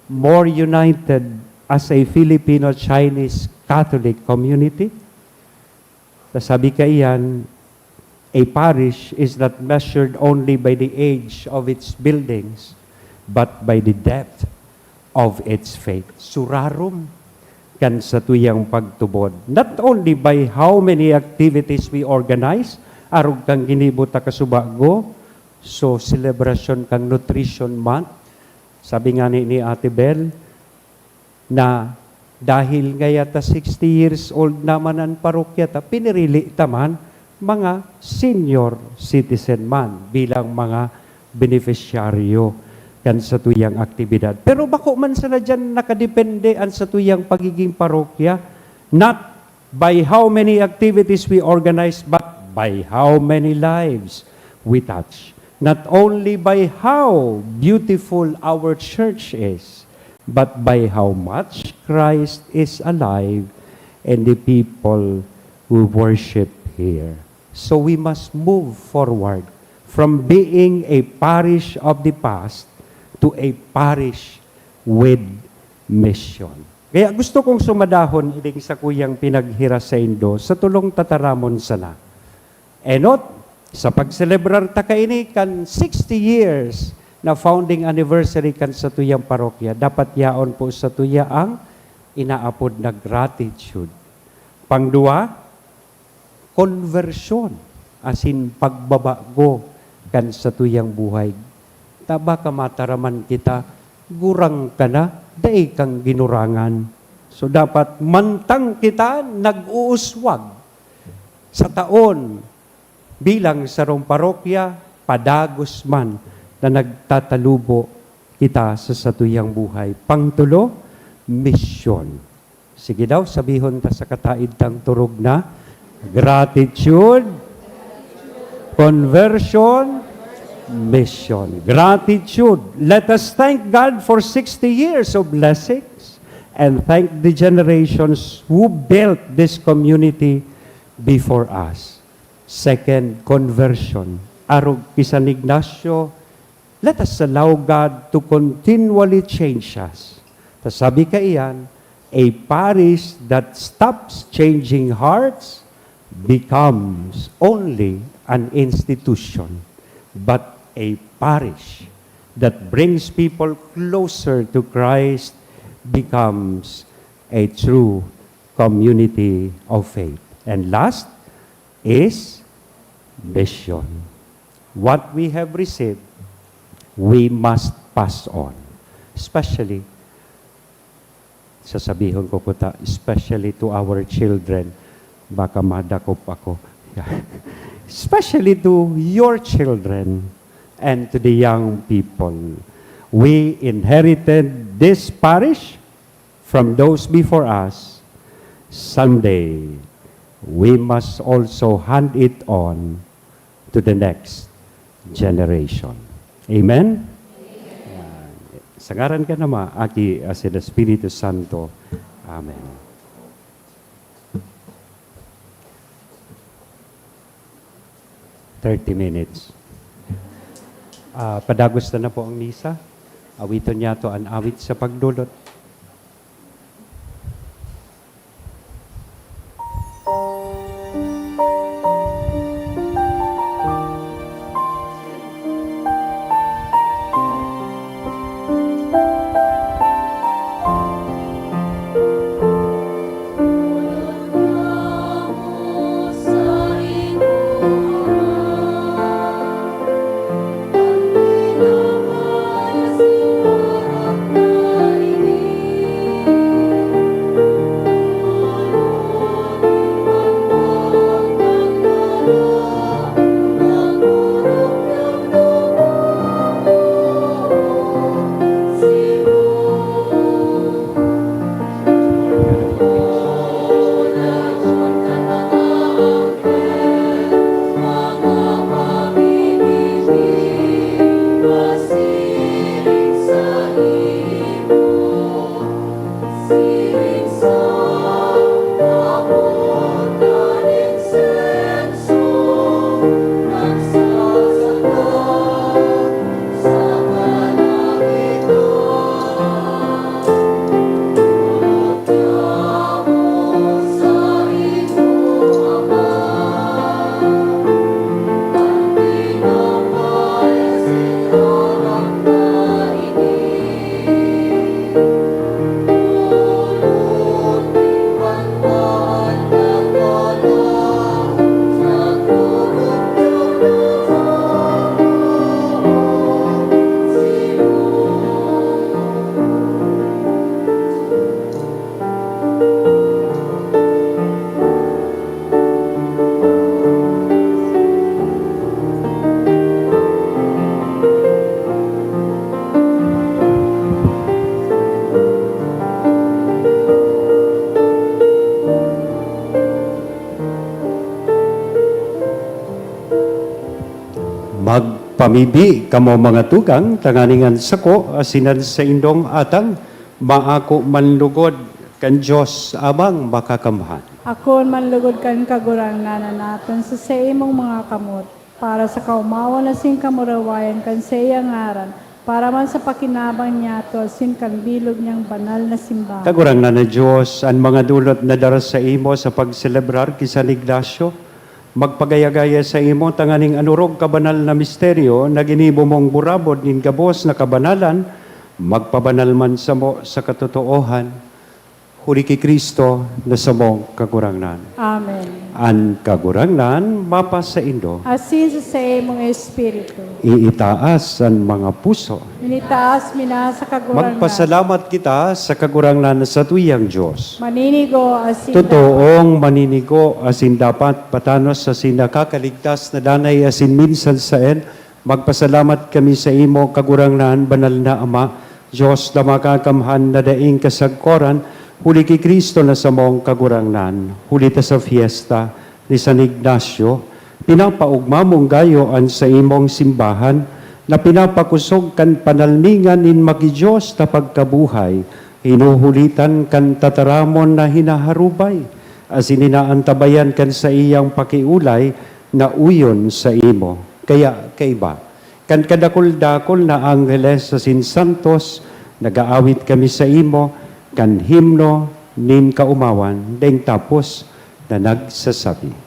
more united as a Filipino-Chinese Catholic community? Ta sabi kaiyan, a parish is not measured only by the age of its buildings, but by the depth of its faith. Surarom kan satuyang pagtubod. Not only by how many activities we organize, arog kan ginibo ta kasubago, so selebrasyon kan Nutrition Month, sabi nga ni, ni Ate Bel, na dahil ngaya ta sixty years old naman an parokya ta, pinirili ta man mga senior citizen man bilang mga benepisyaryo. kan satuyang aktibidad. Pero bako man sana diyan nakadepende an satuyang pagiging parokya, not by how many activities we organize, but by how many lives we touch. Not only by how beautiful our church is, but by how much Christ is alive in the people who worship here. So we must move forward from being a parish of the past to a parish with mission. Kaya gusto kong sumadahon ining sakuyang pinaghira saindo sa tulong tataramon sana. Enot, sa pagselebrar ta kaini kan sixty years na founding anniversary kan satuyang parokya, dapat yaon po satuya ang inaapod na gratitude. Pangduwa, konbersyon asin pagbabago kan satuyang buhay. Ta baka mataraman kita, gurang ka na, dai kang ginurangan. So, dapat mantang kita nag-uuswag sa taon bilang sarong parokya, padagos man na nagtatalubo kita sa satuyang buhay. Pangtulo, misyon. Sige daw, sabihon ta sa kataid tang turog na, gratitude, conversion, mission. Gratitude. Let us thank God for sixty years of blessings and thank the generations who built this community before us. Second, conversion. Arog ki San Ignacio, let us allow God to continually change us. Ta sabi kaiyan, a parish that stops changing hearts becomes only an institution, but a parish that brings people closer to Christ becomes a true community of faith. And last is mission. What we have received, we must pass on. Especially, sasabihon ko kuta, especially to our children. Baka madakop ako. Especially to your children and to the young people. We inherited this parish from those before us. Someday, we must also hand it on to the next generation. Amen? Amen. Sa ngaran kan Ama, Aki, asin Espiritu Santo. Amen. Thirty minutes. Ah, padagos na na po ang misa. Awiton niyato an awit sa pagdolot. Magpamibi kamo, mga tugang, tanganing an sako asin an saindong atang maako man lugod kan Dios Amang Makakamhan. Akoon man lugod kan Kagurangnan na naton sa saimong mga kamot, para sa kaomawan asin kamurawayan kan saiyang ngaran, para man sa pakinabang niyato asin kan bilog niyang banal na simbahan. Kagurangnan na Dios, an mga dulot na dara saimo sa pagselebrar ki San Ignacio, magpagaya-gaya saimo tanganing an orog kabanal na misteryo na ginibo mong burabod nin gabos na kabanalan, magpabanal man samo sa katotoohan. Huli ki Cristo na samong Kagurangnan. Amen. An Kagurangnan mapasaindo. Asin sa saimong espiritu. Iitaas an mga puso. Initaas mi na sa Kagurangnan. Magpasalamat kita sa Kagurangnan na satuyang Dios. Maninigo asin dapat. Totoong maninigo asin dapat, patanos asin nakakaligtas na danay asin minsan saen, magpasalamat kami saimo, Kagurangnan, Banal na Ama, Dios na Makakamhan na daing kasagkoran, huli ki Cristo na samong Kagurangnan. Huli ta sa fiesta ni San Ignacio, pinapaogma mong gayo an saimong simbahan, na pinapakosog kan panalmingan nin maki-Dios na pagkabuhay, hinuhulitan kan tataramon na hinaharubay, asin inaantabayan kan saiyang pakiolay na uyon saimo. Kaya, kaiba, kan kadakul-dakul na angheles asin santos, nag-aawit kami saimo kan himno nin kaomawan, daing tapos na nagsasabi.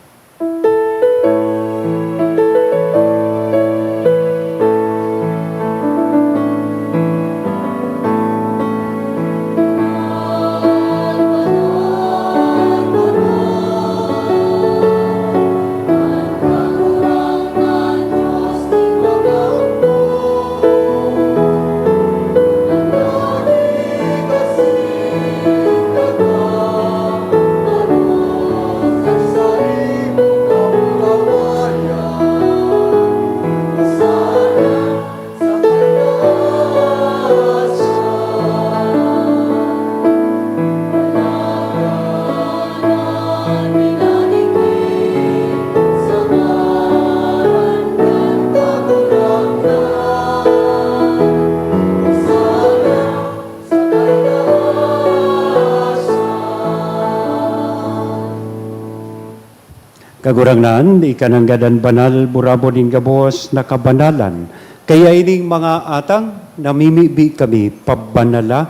Kagurangnan, ika nanggad an banal, burabod nin gabos na kabanalan. Kaya ining mga atang, namimibi kami, pabanala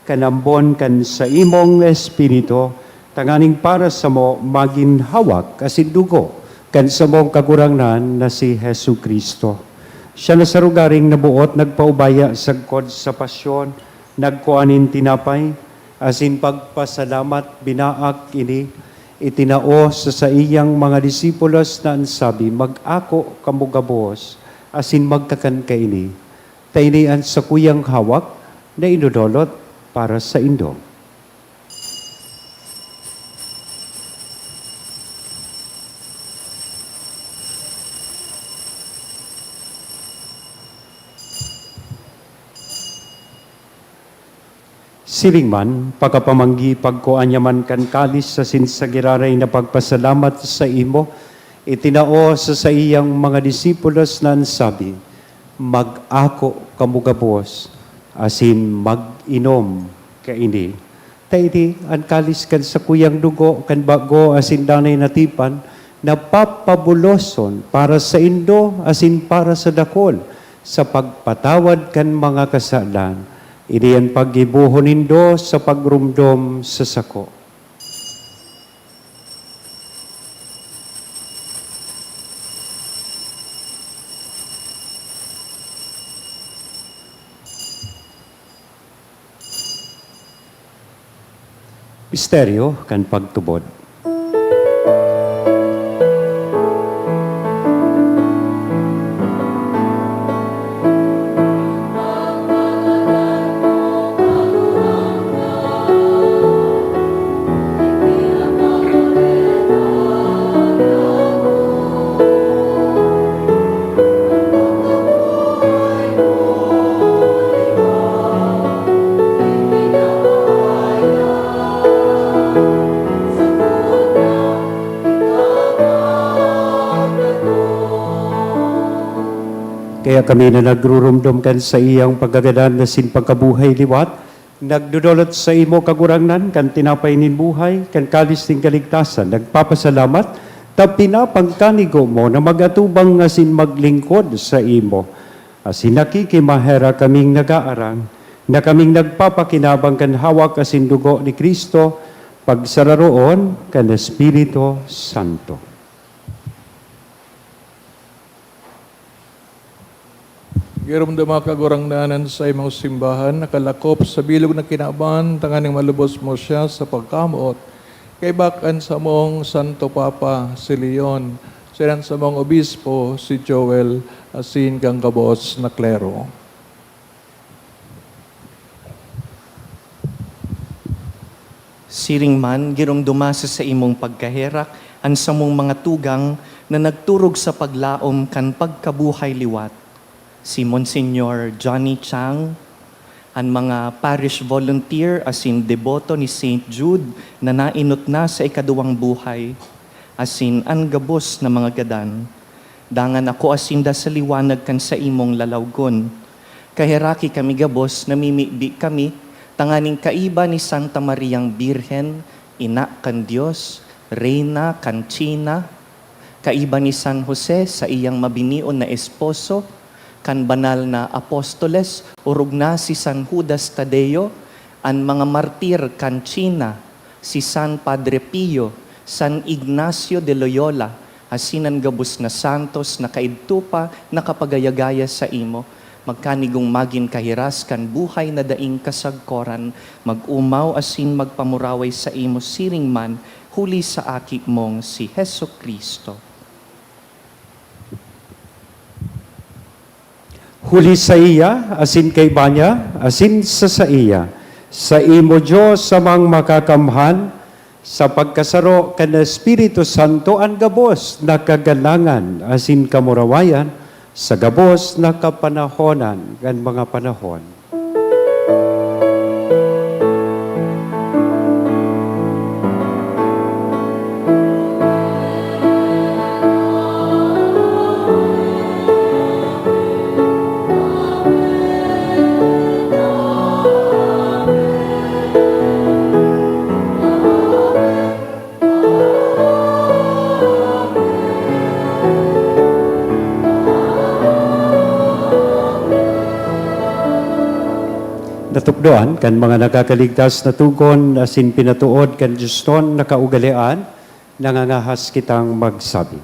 kan ambon kan saimong Espiritu, tanganing para samo magin hawak asin dugo kan samong Kagurangnan na si Jesu-Cristo. Siya na sa rogaring naboot nagpaubaya sagkod sa pasyon, nagkua nin tinapay, asin pagpasalamat, binaak ini, itinao sa saiyang mga disipulos na an sabi, "Mag-ako kamo gabos, asin magkakan kaini, ta ini an sakuyang hawak na idodolot para saindo." Siring man, pakapamanggi, pagkua niya man kan kalis asin sa giraray na pagpasalamat saimo, itinao sa saiyang mga disipulos na an sabi, "Mag-ako kamo gabos, asin mag-inom kaini. Ta ini an kalis kan sakuyang dugo kan bago asin danay na tipan, na papabuloson para saindo asin para sa dakul sa pagpatawad kan mga kasalan. Ini an paggibohon nindo sa pagromdom sa sako." Misteryo kan pagtubod. Kaya kami na nagrurumdom kan saiyang pagkagadan asin pagkabuhay liwat, nagdodolot saimo, Kagurangnan, kan tinapay nin buhay, kan kalis nin kaligtasan, nagpapasalamat ta pinapangkanigo mo na mag-atubang asin maglingkod saimo. Asin nakikimaherak kaming nag-aarang na kaming nagpapakinabang kan hawak asin dugo ni Cristo, pagsararoon kan Espiritu Santo. Giromdoma, Kagurangnan, an saimong simbahan nakalakop sa bilog na kinaban, tanganing malubos mo siya sa pagkamoot. Kaiba kan samong Santo Papa, si Leon, siring samong Obispo, si Joel, asin kan gabos na klero. Siring man, giromdoma sa saimong pagkaherak an samong mga tugang na nagturog sa paglaom kan pagkabuhay liwat, si Monsignor Johnny Chang, an mga parish volunteer asin deboto ni Saint Jude na naenot na sa ikaduwang buhay, asin an gabos na mga gadan. Dangan akoa sinda sa liwanag kan saimong lalawgon. Kaheraki kami gabos, namimibi kami, tanganing kaiba ni Santa Mariang Birhen, Ina kan Dios, Reyna kan China, kaiba ni San Jose, saiyang mabinion na esposo, kan banal na apostoles, orog na si San Judas Tadeo, an mga martir kan China, si San Padre Pio, San Ignacio de Loyola, asin an gabos na santos na kaidto pa nakapagaya-gaya saimo, magkanigong magin kahiras kan buhay na daing kasagkoran, mag-omaw asin magpamuraway saimo siring man, huli sa Aki mong si Jesu-Cristo. Huli saiya, asin kaiba niya, asin sa saiya, saimo, Dios Amang Makakamhan, sa pagkasaro kan Espiritu Santo, an gabos na kagalangan asin kamurawayan sa gabos na kapanahonan kan mga panahon. Natukdoan kan mga nakakaligtas na togon asin pinatood kan diosnon na kaugalean, nangangahas kitang magsabi.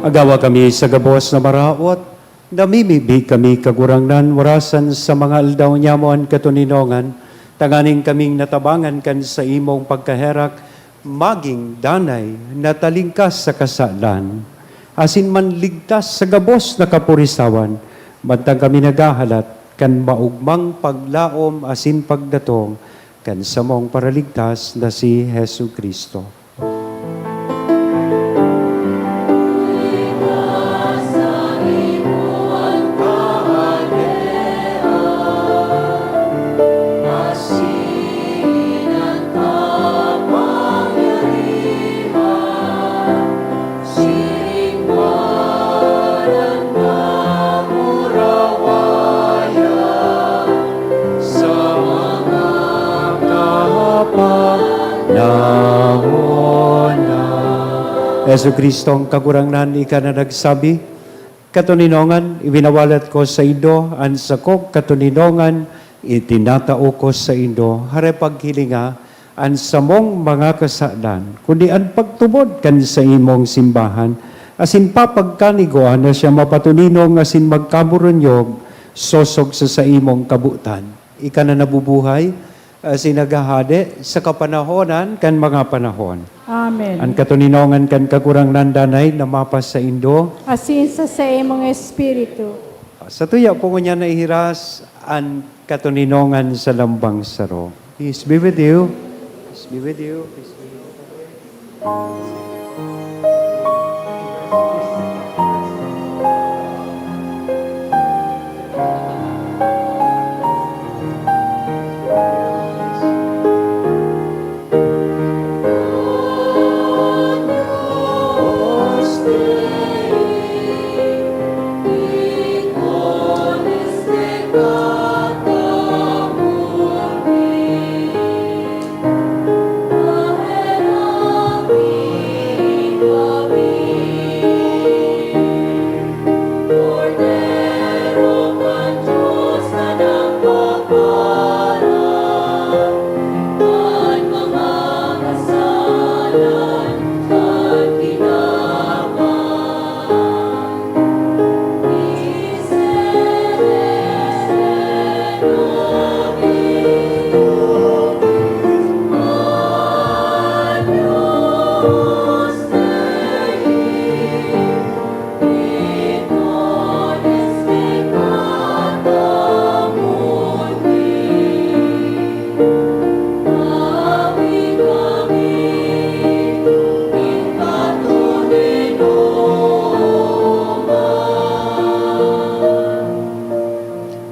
Magawa kami sa gabos na maraot, namimibi kami, Kagurangnan, warasan sa mga aldaw nyamo an katoninongan, tanganing kaming natabangan kan saimong pagkaherak, magin danay na talingkas sa kasalan, asin manligtas sa gabos na kapurisawan, mantang kami naghahalat kan maogmang paglaom asin pagdatong kan samong Paraligtas na si Jesu-Cristo. Jesu-Cristo, ang Kagurangnan, ika na nagsabi, "Katoninongan, iwinawalat ko saindo an sakong katoninongan, itinatao ko saindo." Hare paghilinga an samong mga kasalan, kundi an pagtubod kan saimong simbahan, asin papagkanigoan na siya mapatoninong asin magkaburunyog sosog sa saimong kabotan. Ika na nabubuhay, asin naghahade sa kapanahonan kan mga panahon. Amen. An katoninongan kan Kagurangnan danay na mapasaindo. Asin sa saimong espiritu. Satuya po ngunyan na ihiras an katoninongan sa lambang saro. Peace be with you. Peace be with you. Peace be with you.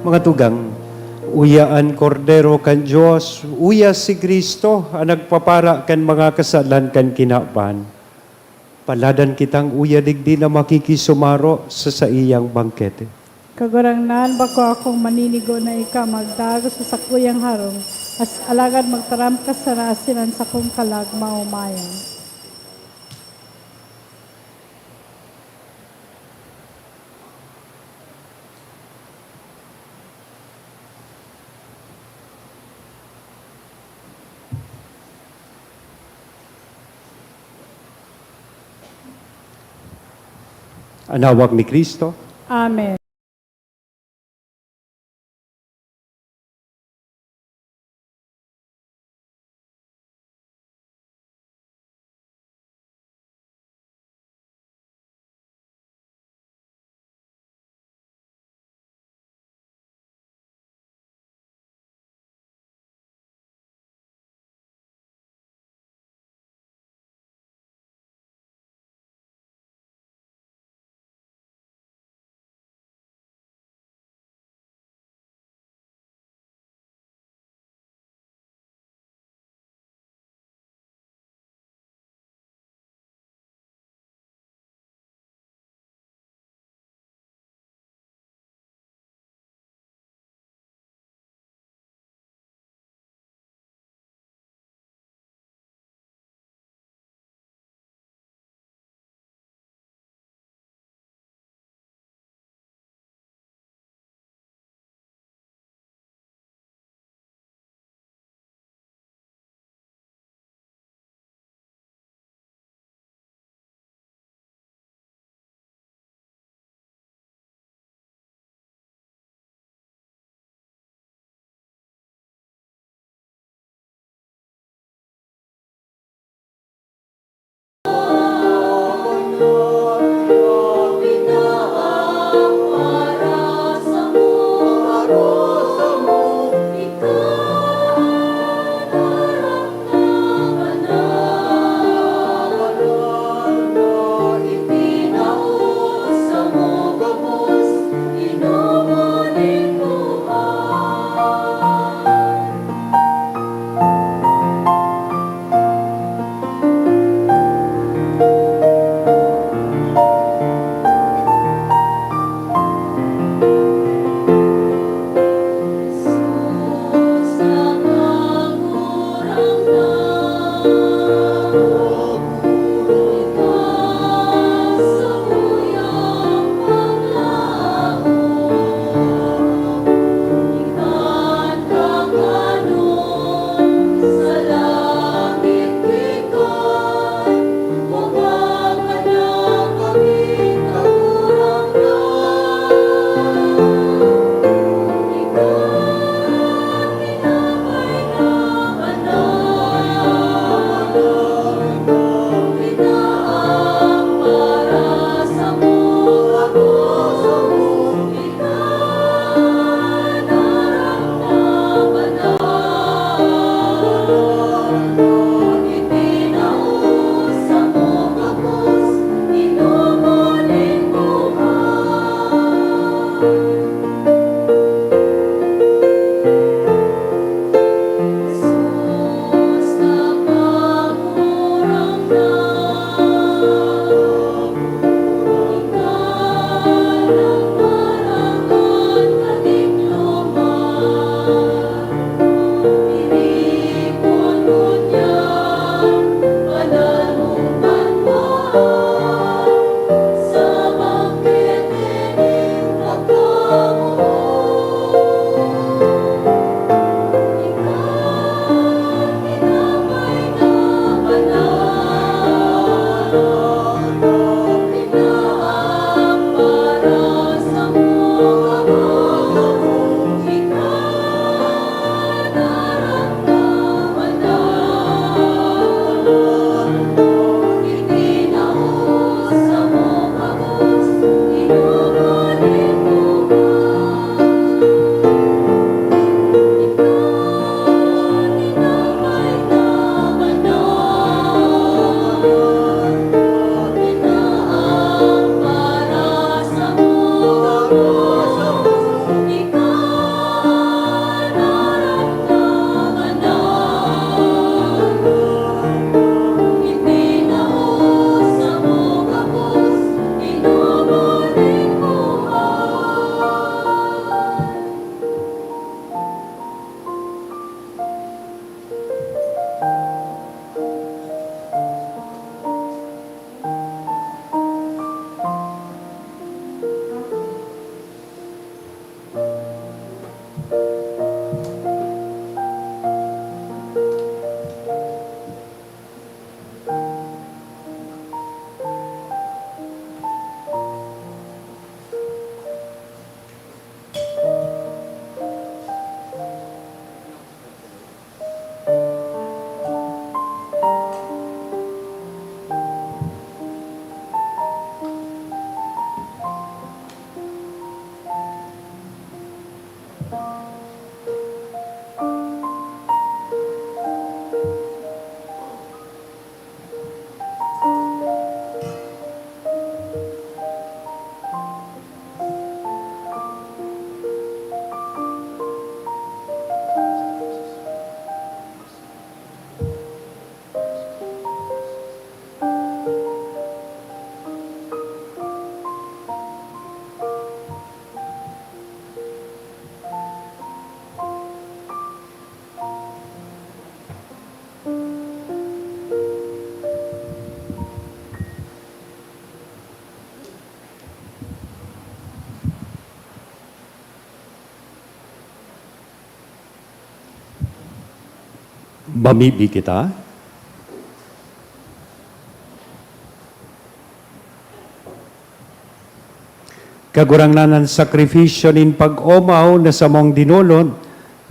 Mga tugang, uya an Kordero kan Dios, uya si Cristo an nagpapara kan mga kasalan kan kinaban. Paladan kitang uya digdi na makikisumaro sa saiyang bangkete. Kagurangnan, bako akong maninigo na ika magdagos sa sakuyang harong, as-, alagad magtaram ka sana asin an sakong kalag maomayan. An hawak ni Cristo. Amen. Mamibi kita. Kagurangnan, an sakrifisyo nin pag-omaw na samong dinolon,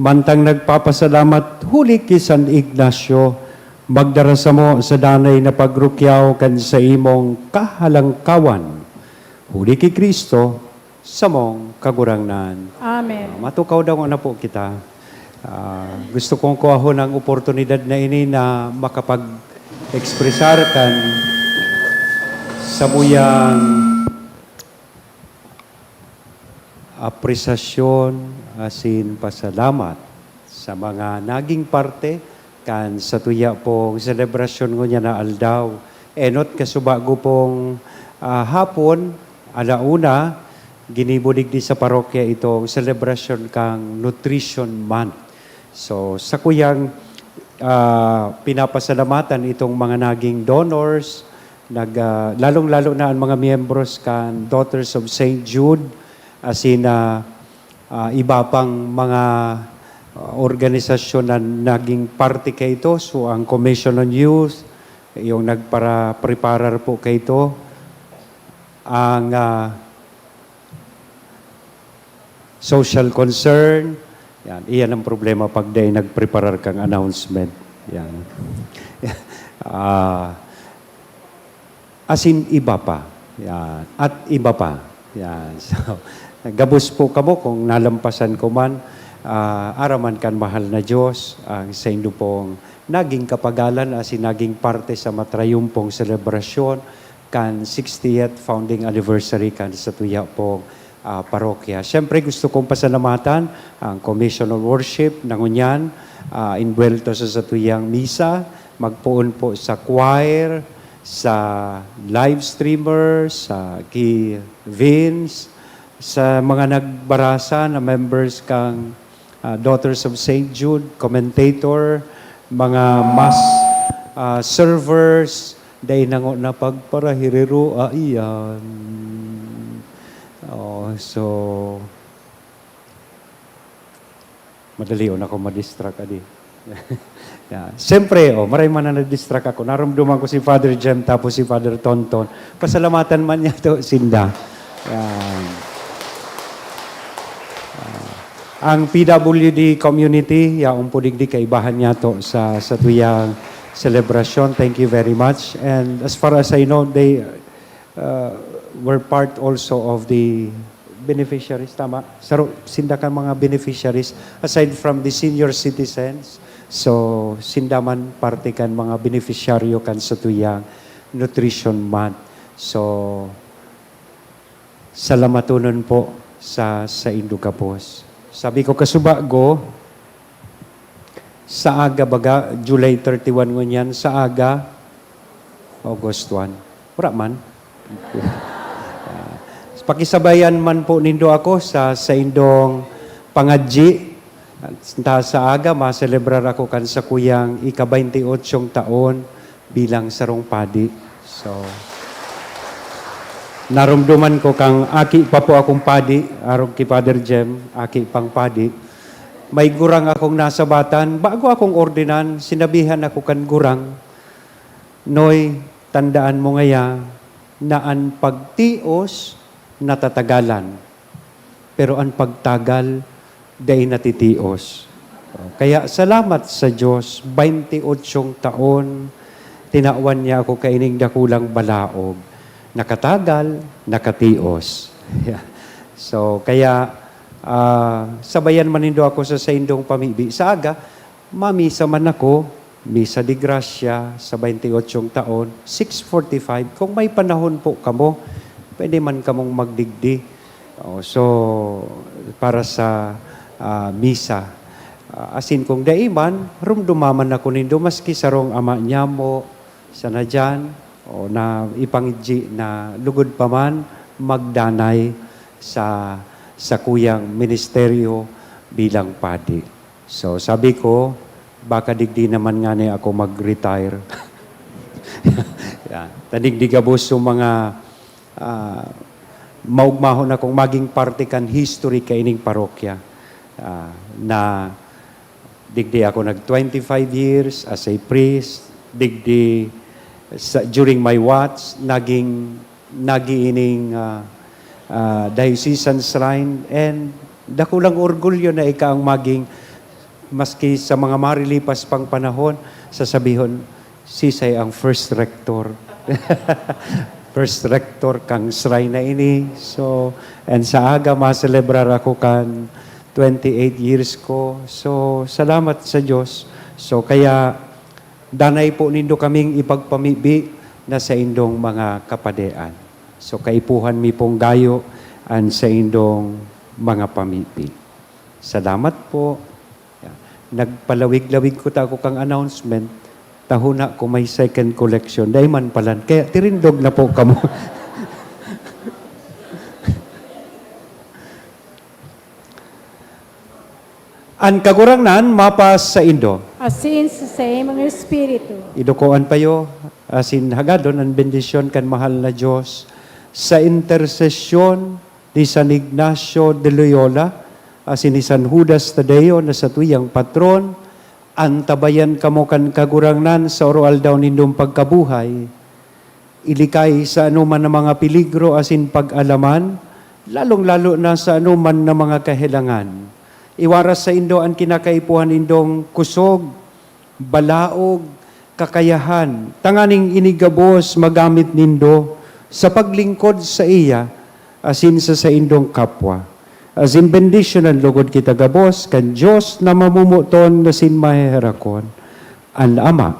mantang nagpapasalamat huli ki San Ignacio, magdara samo sa danay na pagrukyaw kan saimong kahalangkawan. Huli ki Cristo, samong Kagurangnan. Amen. Ah, matukaw daw na po kita. Ah, gusto kong kuhahon ang oportunidad na ini na makapag-ekspresar kan samuyang apresasyon asin pasalamat sa mga naging parte kan satuya pong selebrasyon ngunyan na aldaw. Enot kasubago pong, ah, hapon, ala una, ginibo digdi sa parokya itong selebrasyon kan Nutrition Month. So, sakuyang, ah, pinapasalamatan itong mga naging donors, nag, ah, lalong-lalo na ang mga miyembros kan Daughters of Saint Jude, asin, ah, ah, iba pang mga, ah, organisasyon na naging parte kaito. So, ang Commission on Youth, yung nagpara-, preparar po kaito. Ang, ah, social concern, yan. Iyan ang problema pag dai nagpreparar kang announcement. Yan. Ah, asin iba pa. Yan. At iba pa. Yan. So, gabos po kamo kung nalampasan ko man, ah, araman kan mahal na Diyos, ang saindo pong naging kapagalan asin naging parte sa matrayumpong selebrasyon kan sixtieth founding anniversary kan satuya pong, ah, parokya. Siyempre, gusto kong pasalamatan ang Commission on Worship na ngunyan, ah, inbuwelto sa satuyang misa, magpoon po sa choir, sa live streamer, sa ki Vince, sa mga nagbarasa na members kang, ah, Daughters of Saint Jude, commentator, mga mass, ah, servers, dai nango na pagparahiriroa iyan. Oh, so, madali, o, nako, ma-distract, adi. Yeah. Siyempre, oh, maray man na na-distract ako. Naromdoman ko si Father Jem tapos si Father Tonton. Pasalamatan man niya to, sinda. Yan. Ah, ang P W D community, yaon po digdi kaibahan niya to sa, sa tuyang selebrasyon. Thank you very much. And as far as I know, they, uh, were part also of the beneficiaries, tama? Saro, sinda kan mga beneficiaries, aside from the senior citizens. So, sinda man parte kan mga beneficiaryo kan satuyang Nutrition Month. So, salamatonon po sa saindo gabos. Sabi ko, kasubago, sa aga baga, July thirty-one ngunyan, sa aga, August one. Wala man. Ah, pakisabayan man po nindo ako sa saindong pangadyi. At ta sa aga, maselebrar ako kan sakuyang ika-baynte otsyong taon bilang sarong padi. So, naromdoman ko kang aki pa po akong padi, arog ki Father Jem, aki pang padi. May gurang akong nasabatan, bago akong ordinan, sinabihan ako kan gurang, "Noy, tandaan mo ngaya na an pagtios natatagalan, pero an pagtagal dai natitios." Kaya salamat sa Diyos, baynte otsyong taon, tinawan niya ako kaining dakulang balaog. Nakatagal, nakatios. So, kaya, ah, sabayan man nindo ako sa saindong pamibi. Sa aga, mamisa man ako, Misa de Gracia sa baynte otsyong taon, six forty-five, kung may panahon po kamo, pwede man kamong magdigdi. O, so, para sa, ah, misa. Ah, asin kung dai man, rumduma man ako nindo, maski sarong ama nyamo, sana diyan, o na ipangidyi na lugod pa man magdanay sa sakuyang ministeryo bilang padi. So, sabi ko, "Baka digdi naman ngani ako mag-retire." Yan. Tanig di gabos yung mga, ah, maugmahon akong maging parte kan history kaining parokya, ah, na Digdi ako nag twenty-five years as a priest. Digdi sa, during my watch, naging, nagi ining, ah, ah, diocesan shrine. And dakulang orgulyo na ika ang maging, maski sa mga marilipas pang panahon, sasabihon, "Sisay ang first rector?" First rector kang shrine na ini. So, and sa aga, maselebrar ako kan twenty-eight years ko. So, salamat sa Diyos. So, kaya danay po nindo kaming ipagpamibi na saindong mga kapadean. So, kaipuhan mi pong gayo an saindong mga pamibi. Salamat po. Nagpalawig-lawig ko ta ako kang announcement. Tahuna ko may second collection. Dai man palan. Kaya tirindog na po kamo. An Kagurangnan mapasaindo. Asin sa saimong espiritu. Idukoan payo, asin hagadon an bendisyon kan mahal na Diyos sa intersesyon ni San Ignacio de Loyola asin ni San Judas Tadeo na satuyang patron. Antabayan kamo kan Kagurangnan sa oro-aldaw nindong pagkabuhay. Ilikay sa anoman na mga peligro asin pag-alaman, lalong-lalo na sa anoman na mga kahelangan. Iwaras saindo an kinakaipuhan nindong kusog, balaog, kakayahan, tanganing ini gabos magamit nindo sa paglingkod saiya asin sa saindong kapwa. Asin bendisyonan logod kita gabos kan Dios na mamomoton asin maheherakon, an Ama,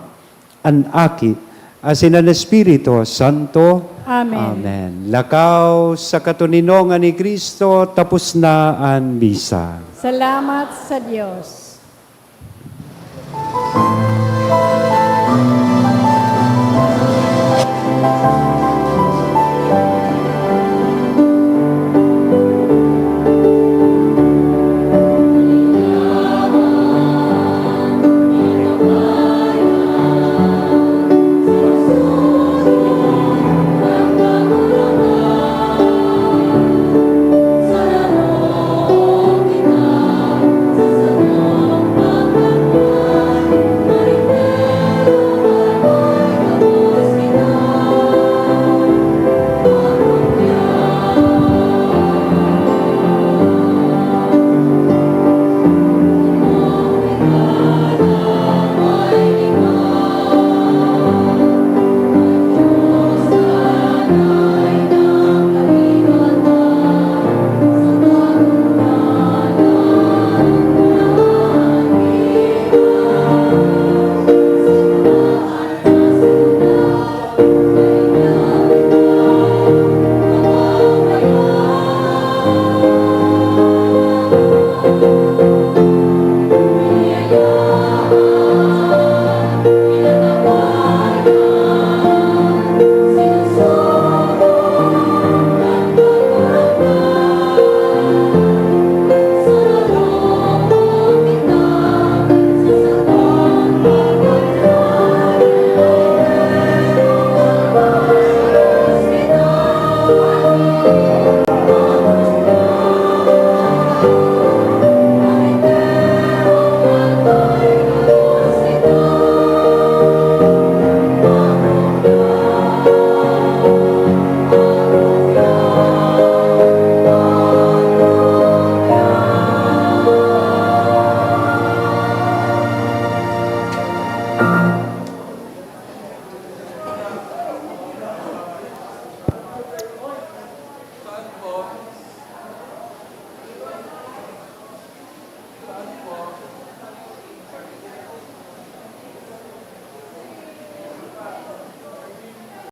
an Aki, asin an Espiritu Santo. Amen. Amen. Lakaw sa katoninongan ni Cristo, tapos na an misa. Salamat sa Dios.